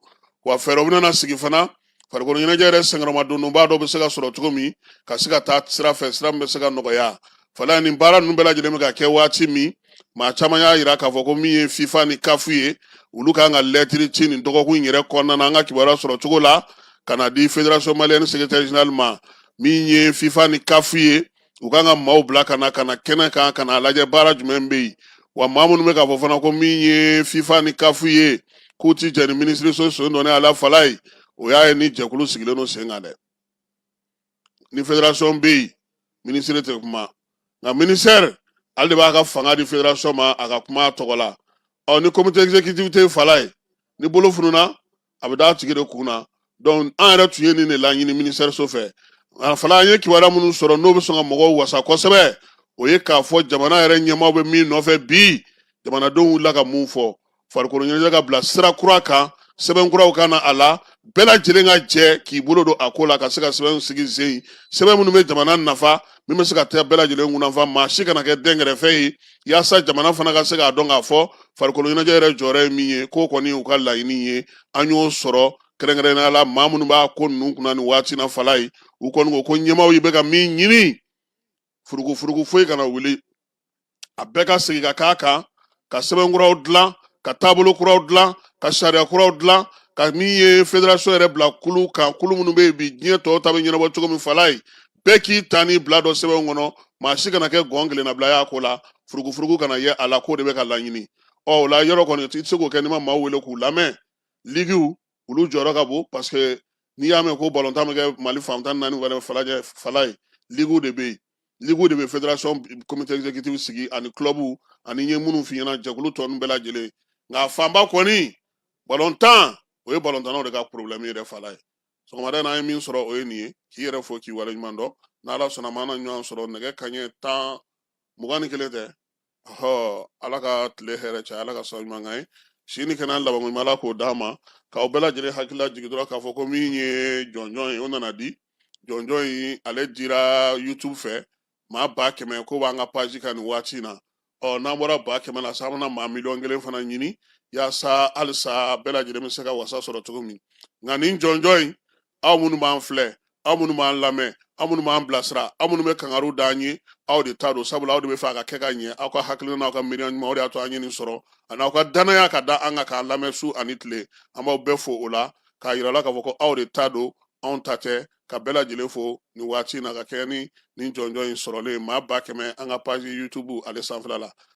wa. Fɛɛrɛw bɛna sigi fana, farikolo ɲɛnajɛ yɛrɛ senkɔrɔmadonnba dɔ bɛ se ka sɔrɔ cogo min, ka se ka taa sira fɛ, sira min bɛ se ka nɔgɔya. Fala, nin baara ninnu bɛɛ lajɛlen bɛ ka kɛ waati min, maa caman y'a yira k'a fɔ ko min ye FIFA ni CAF ye, olu kan ka lɛtiri ci nin dɔgɔkun in yɛrɛ kɔnɔna na, an ka kibaruya sɔrɔ cogo la, ka na di fédération malienne secrétaire général ma. Min ye FIFA ni CAF ye, u kan ka maaw bila ka na kɛnɛ kan, ka na lajɛ baara jumɛn bɛ yen. Wa maa minnu bɛ k'a fɔ fana ko min ye FIFA ni CAF ye, k'u ti jɛ ni minisiriso sen dɔnnen a la, fala ye, o y'a ye ni jɛkulu sigilen don sen kan dɛ. Ni fédération bɛ yen, minisiri tɛ kuma, nka ministère ale de b'a ka fanga di fédération ma, a ka kuma a tɔgɔ la. Ɔ ni comité exécutif tɛ, fala ye, ni bolo fununa, a bɛ d'a tigi de kun na. Donc an yɛrɛ tun ye nin de laɲini ministère so fɛ. A fala, an ye kibaruya minnu sɔrɔ, n'o bɛ sɔn ka mɔgɔw wasa kosɛbɛ, o ye k'a fɔ jamana yɛrɛ ɲɛmaaw bɛ min nɔfɛ bi, jamanadenw wulila ka mun fɔ: farikolo ɲɛnajɛ ka bila sira kura kan, sɛbɛn kuraw ka na a la, bɛɛ lajɛlen ka jɛ k'i bolo don a ko la, ka se ka sɛbɛn sigi sen, sɛbɛn minnu bɛ jamana nafa, min bɛ se ka taa bɛɛ lajɛlen kunnafa, maa si kana kɛ dɛnkɛrɛfɛ ye, yaasa jamana fana ka se k'a dɔn k'a fɔ farikolo ɲɛnajɛ yɛrɛ jɔyɔrɔ ye min ye. K'o kɔni u ka laɲini ye, an y'o sɔrɔ. Kɛrɛnkɛrɛnnenya la, maa minnu b'a ko ninnu kunna nin waati na, fala ye, u kɔni ko ko ɲɛmaaw bɛ ka min ɲini, furugufurugu foyi kana wuli, a bɛɛ ka segin ka k'a kan, ka sɛbɛn kuraw dilan, ka taabolo kuraw dilan, ka sariya kuraw dilan, ka min ye fédération yɛrɛ bila kulu kan, kulu minnu bɛ yen bi, diɲɛ tɔw ta bɛ ɲɛnabɔ cogo min. Fala ye, bɛɛ k'i ta ni bila dɔ sɛbɛn kɔnɔ, maa si kana kɛ gɔn kelennabila y'a ko la, furugufurugu kana ye a la, k'o de bɛ ka laɲini. Ɔ o la, yɔrɔ kɔni, i tɛ se k'o kɛ n'i ma maaw wele k'u lamɛn. Ligiw, olu jɔyɔrɔ ka bon, parce que n'i y'a mɛn ko balontan bɛ kɛ Mali fan 14 wɛrɛ, falajɛ, fala ye, ligiw de bɛ yen. Ligiw de bɛ fédération comité exécutif sigi, ani club, ani n ye minnu f'i ɲɛna, jɛkulu tɔ ninnu bɛɛ lajɛlen. Nka fanba kɔni, balontan, o ye balontannaw de ka problème yɛrɛ. Fala ye, sɔgɔmada in na, an ye min sɔrɔ, o ye nin ye. K'i yɛrɛ fo, k'i waleɲuman dɔn. N'Ala sɔnna ma, an na ɲɔgɔn sɔrɔ nɛgɛ kanɲɛ 10 21 tɛ. Ɔhɔ, Ala ka tile hɛrɛ caya, Ala ka sababu ɲuman k'an ye, si ni kɛnɛya labanko ɲuman, Ala k'o d'an ma. K'aw bɛɛ lajɛlen hakili lajigin dɔrɔn k'a fɔ ko min ye jɔnjɔn ye, o nana di. Jɔnjɔn in, ale dira YouTube fɛ, maa 100,000 ko b'an ka page kan nin waati in na. Ɔ n'an bɔra 100,000 la sa, an bɛna maa 1,000,000 fana ɲini, yaasa halisa bɛɛ lajɛlen bɛ se ka wasa sɔrɔ cogo min. Nka nin jɔnjɔn in, aw minnu b'an filɛ, aw minnu b'an lamɛn, aw minnu b'an bilasira, aw minnu bɛ kangariw d'an ye, aw de ta don, sabula aw de bɛ fɛ a ka kɛ ka ɲɛ. Aw ka hakilina n'aw ka miiriya ɲuman, o de y'a to an ye nin sɔrɔ, ani aw ka danaya ka da an kan k'an lamɛn su ani tile. An b'aw bɛɛ fo o la, k'a yira la k'a fɔ ko aw de ta don, anw ta tɛ. Ka bɛɛ lajɛlen fo nin waati in na, ka kɛ ni nin jɔnjɔn in sɔrɔlen, maa 100,000 an ka page YouTube ale sanfɛla la.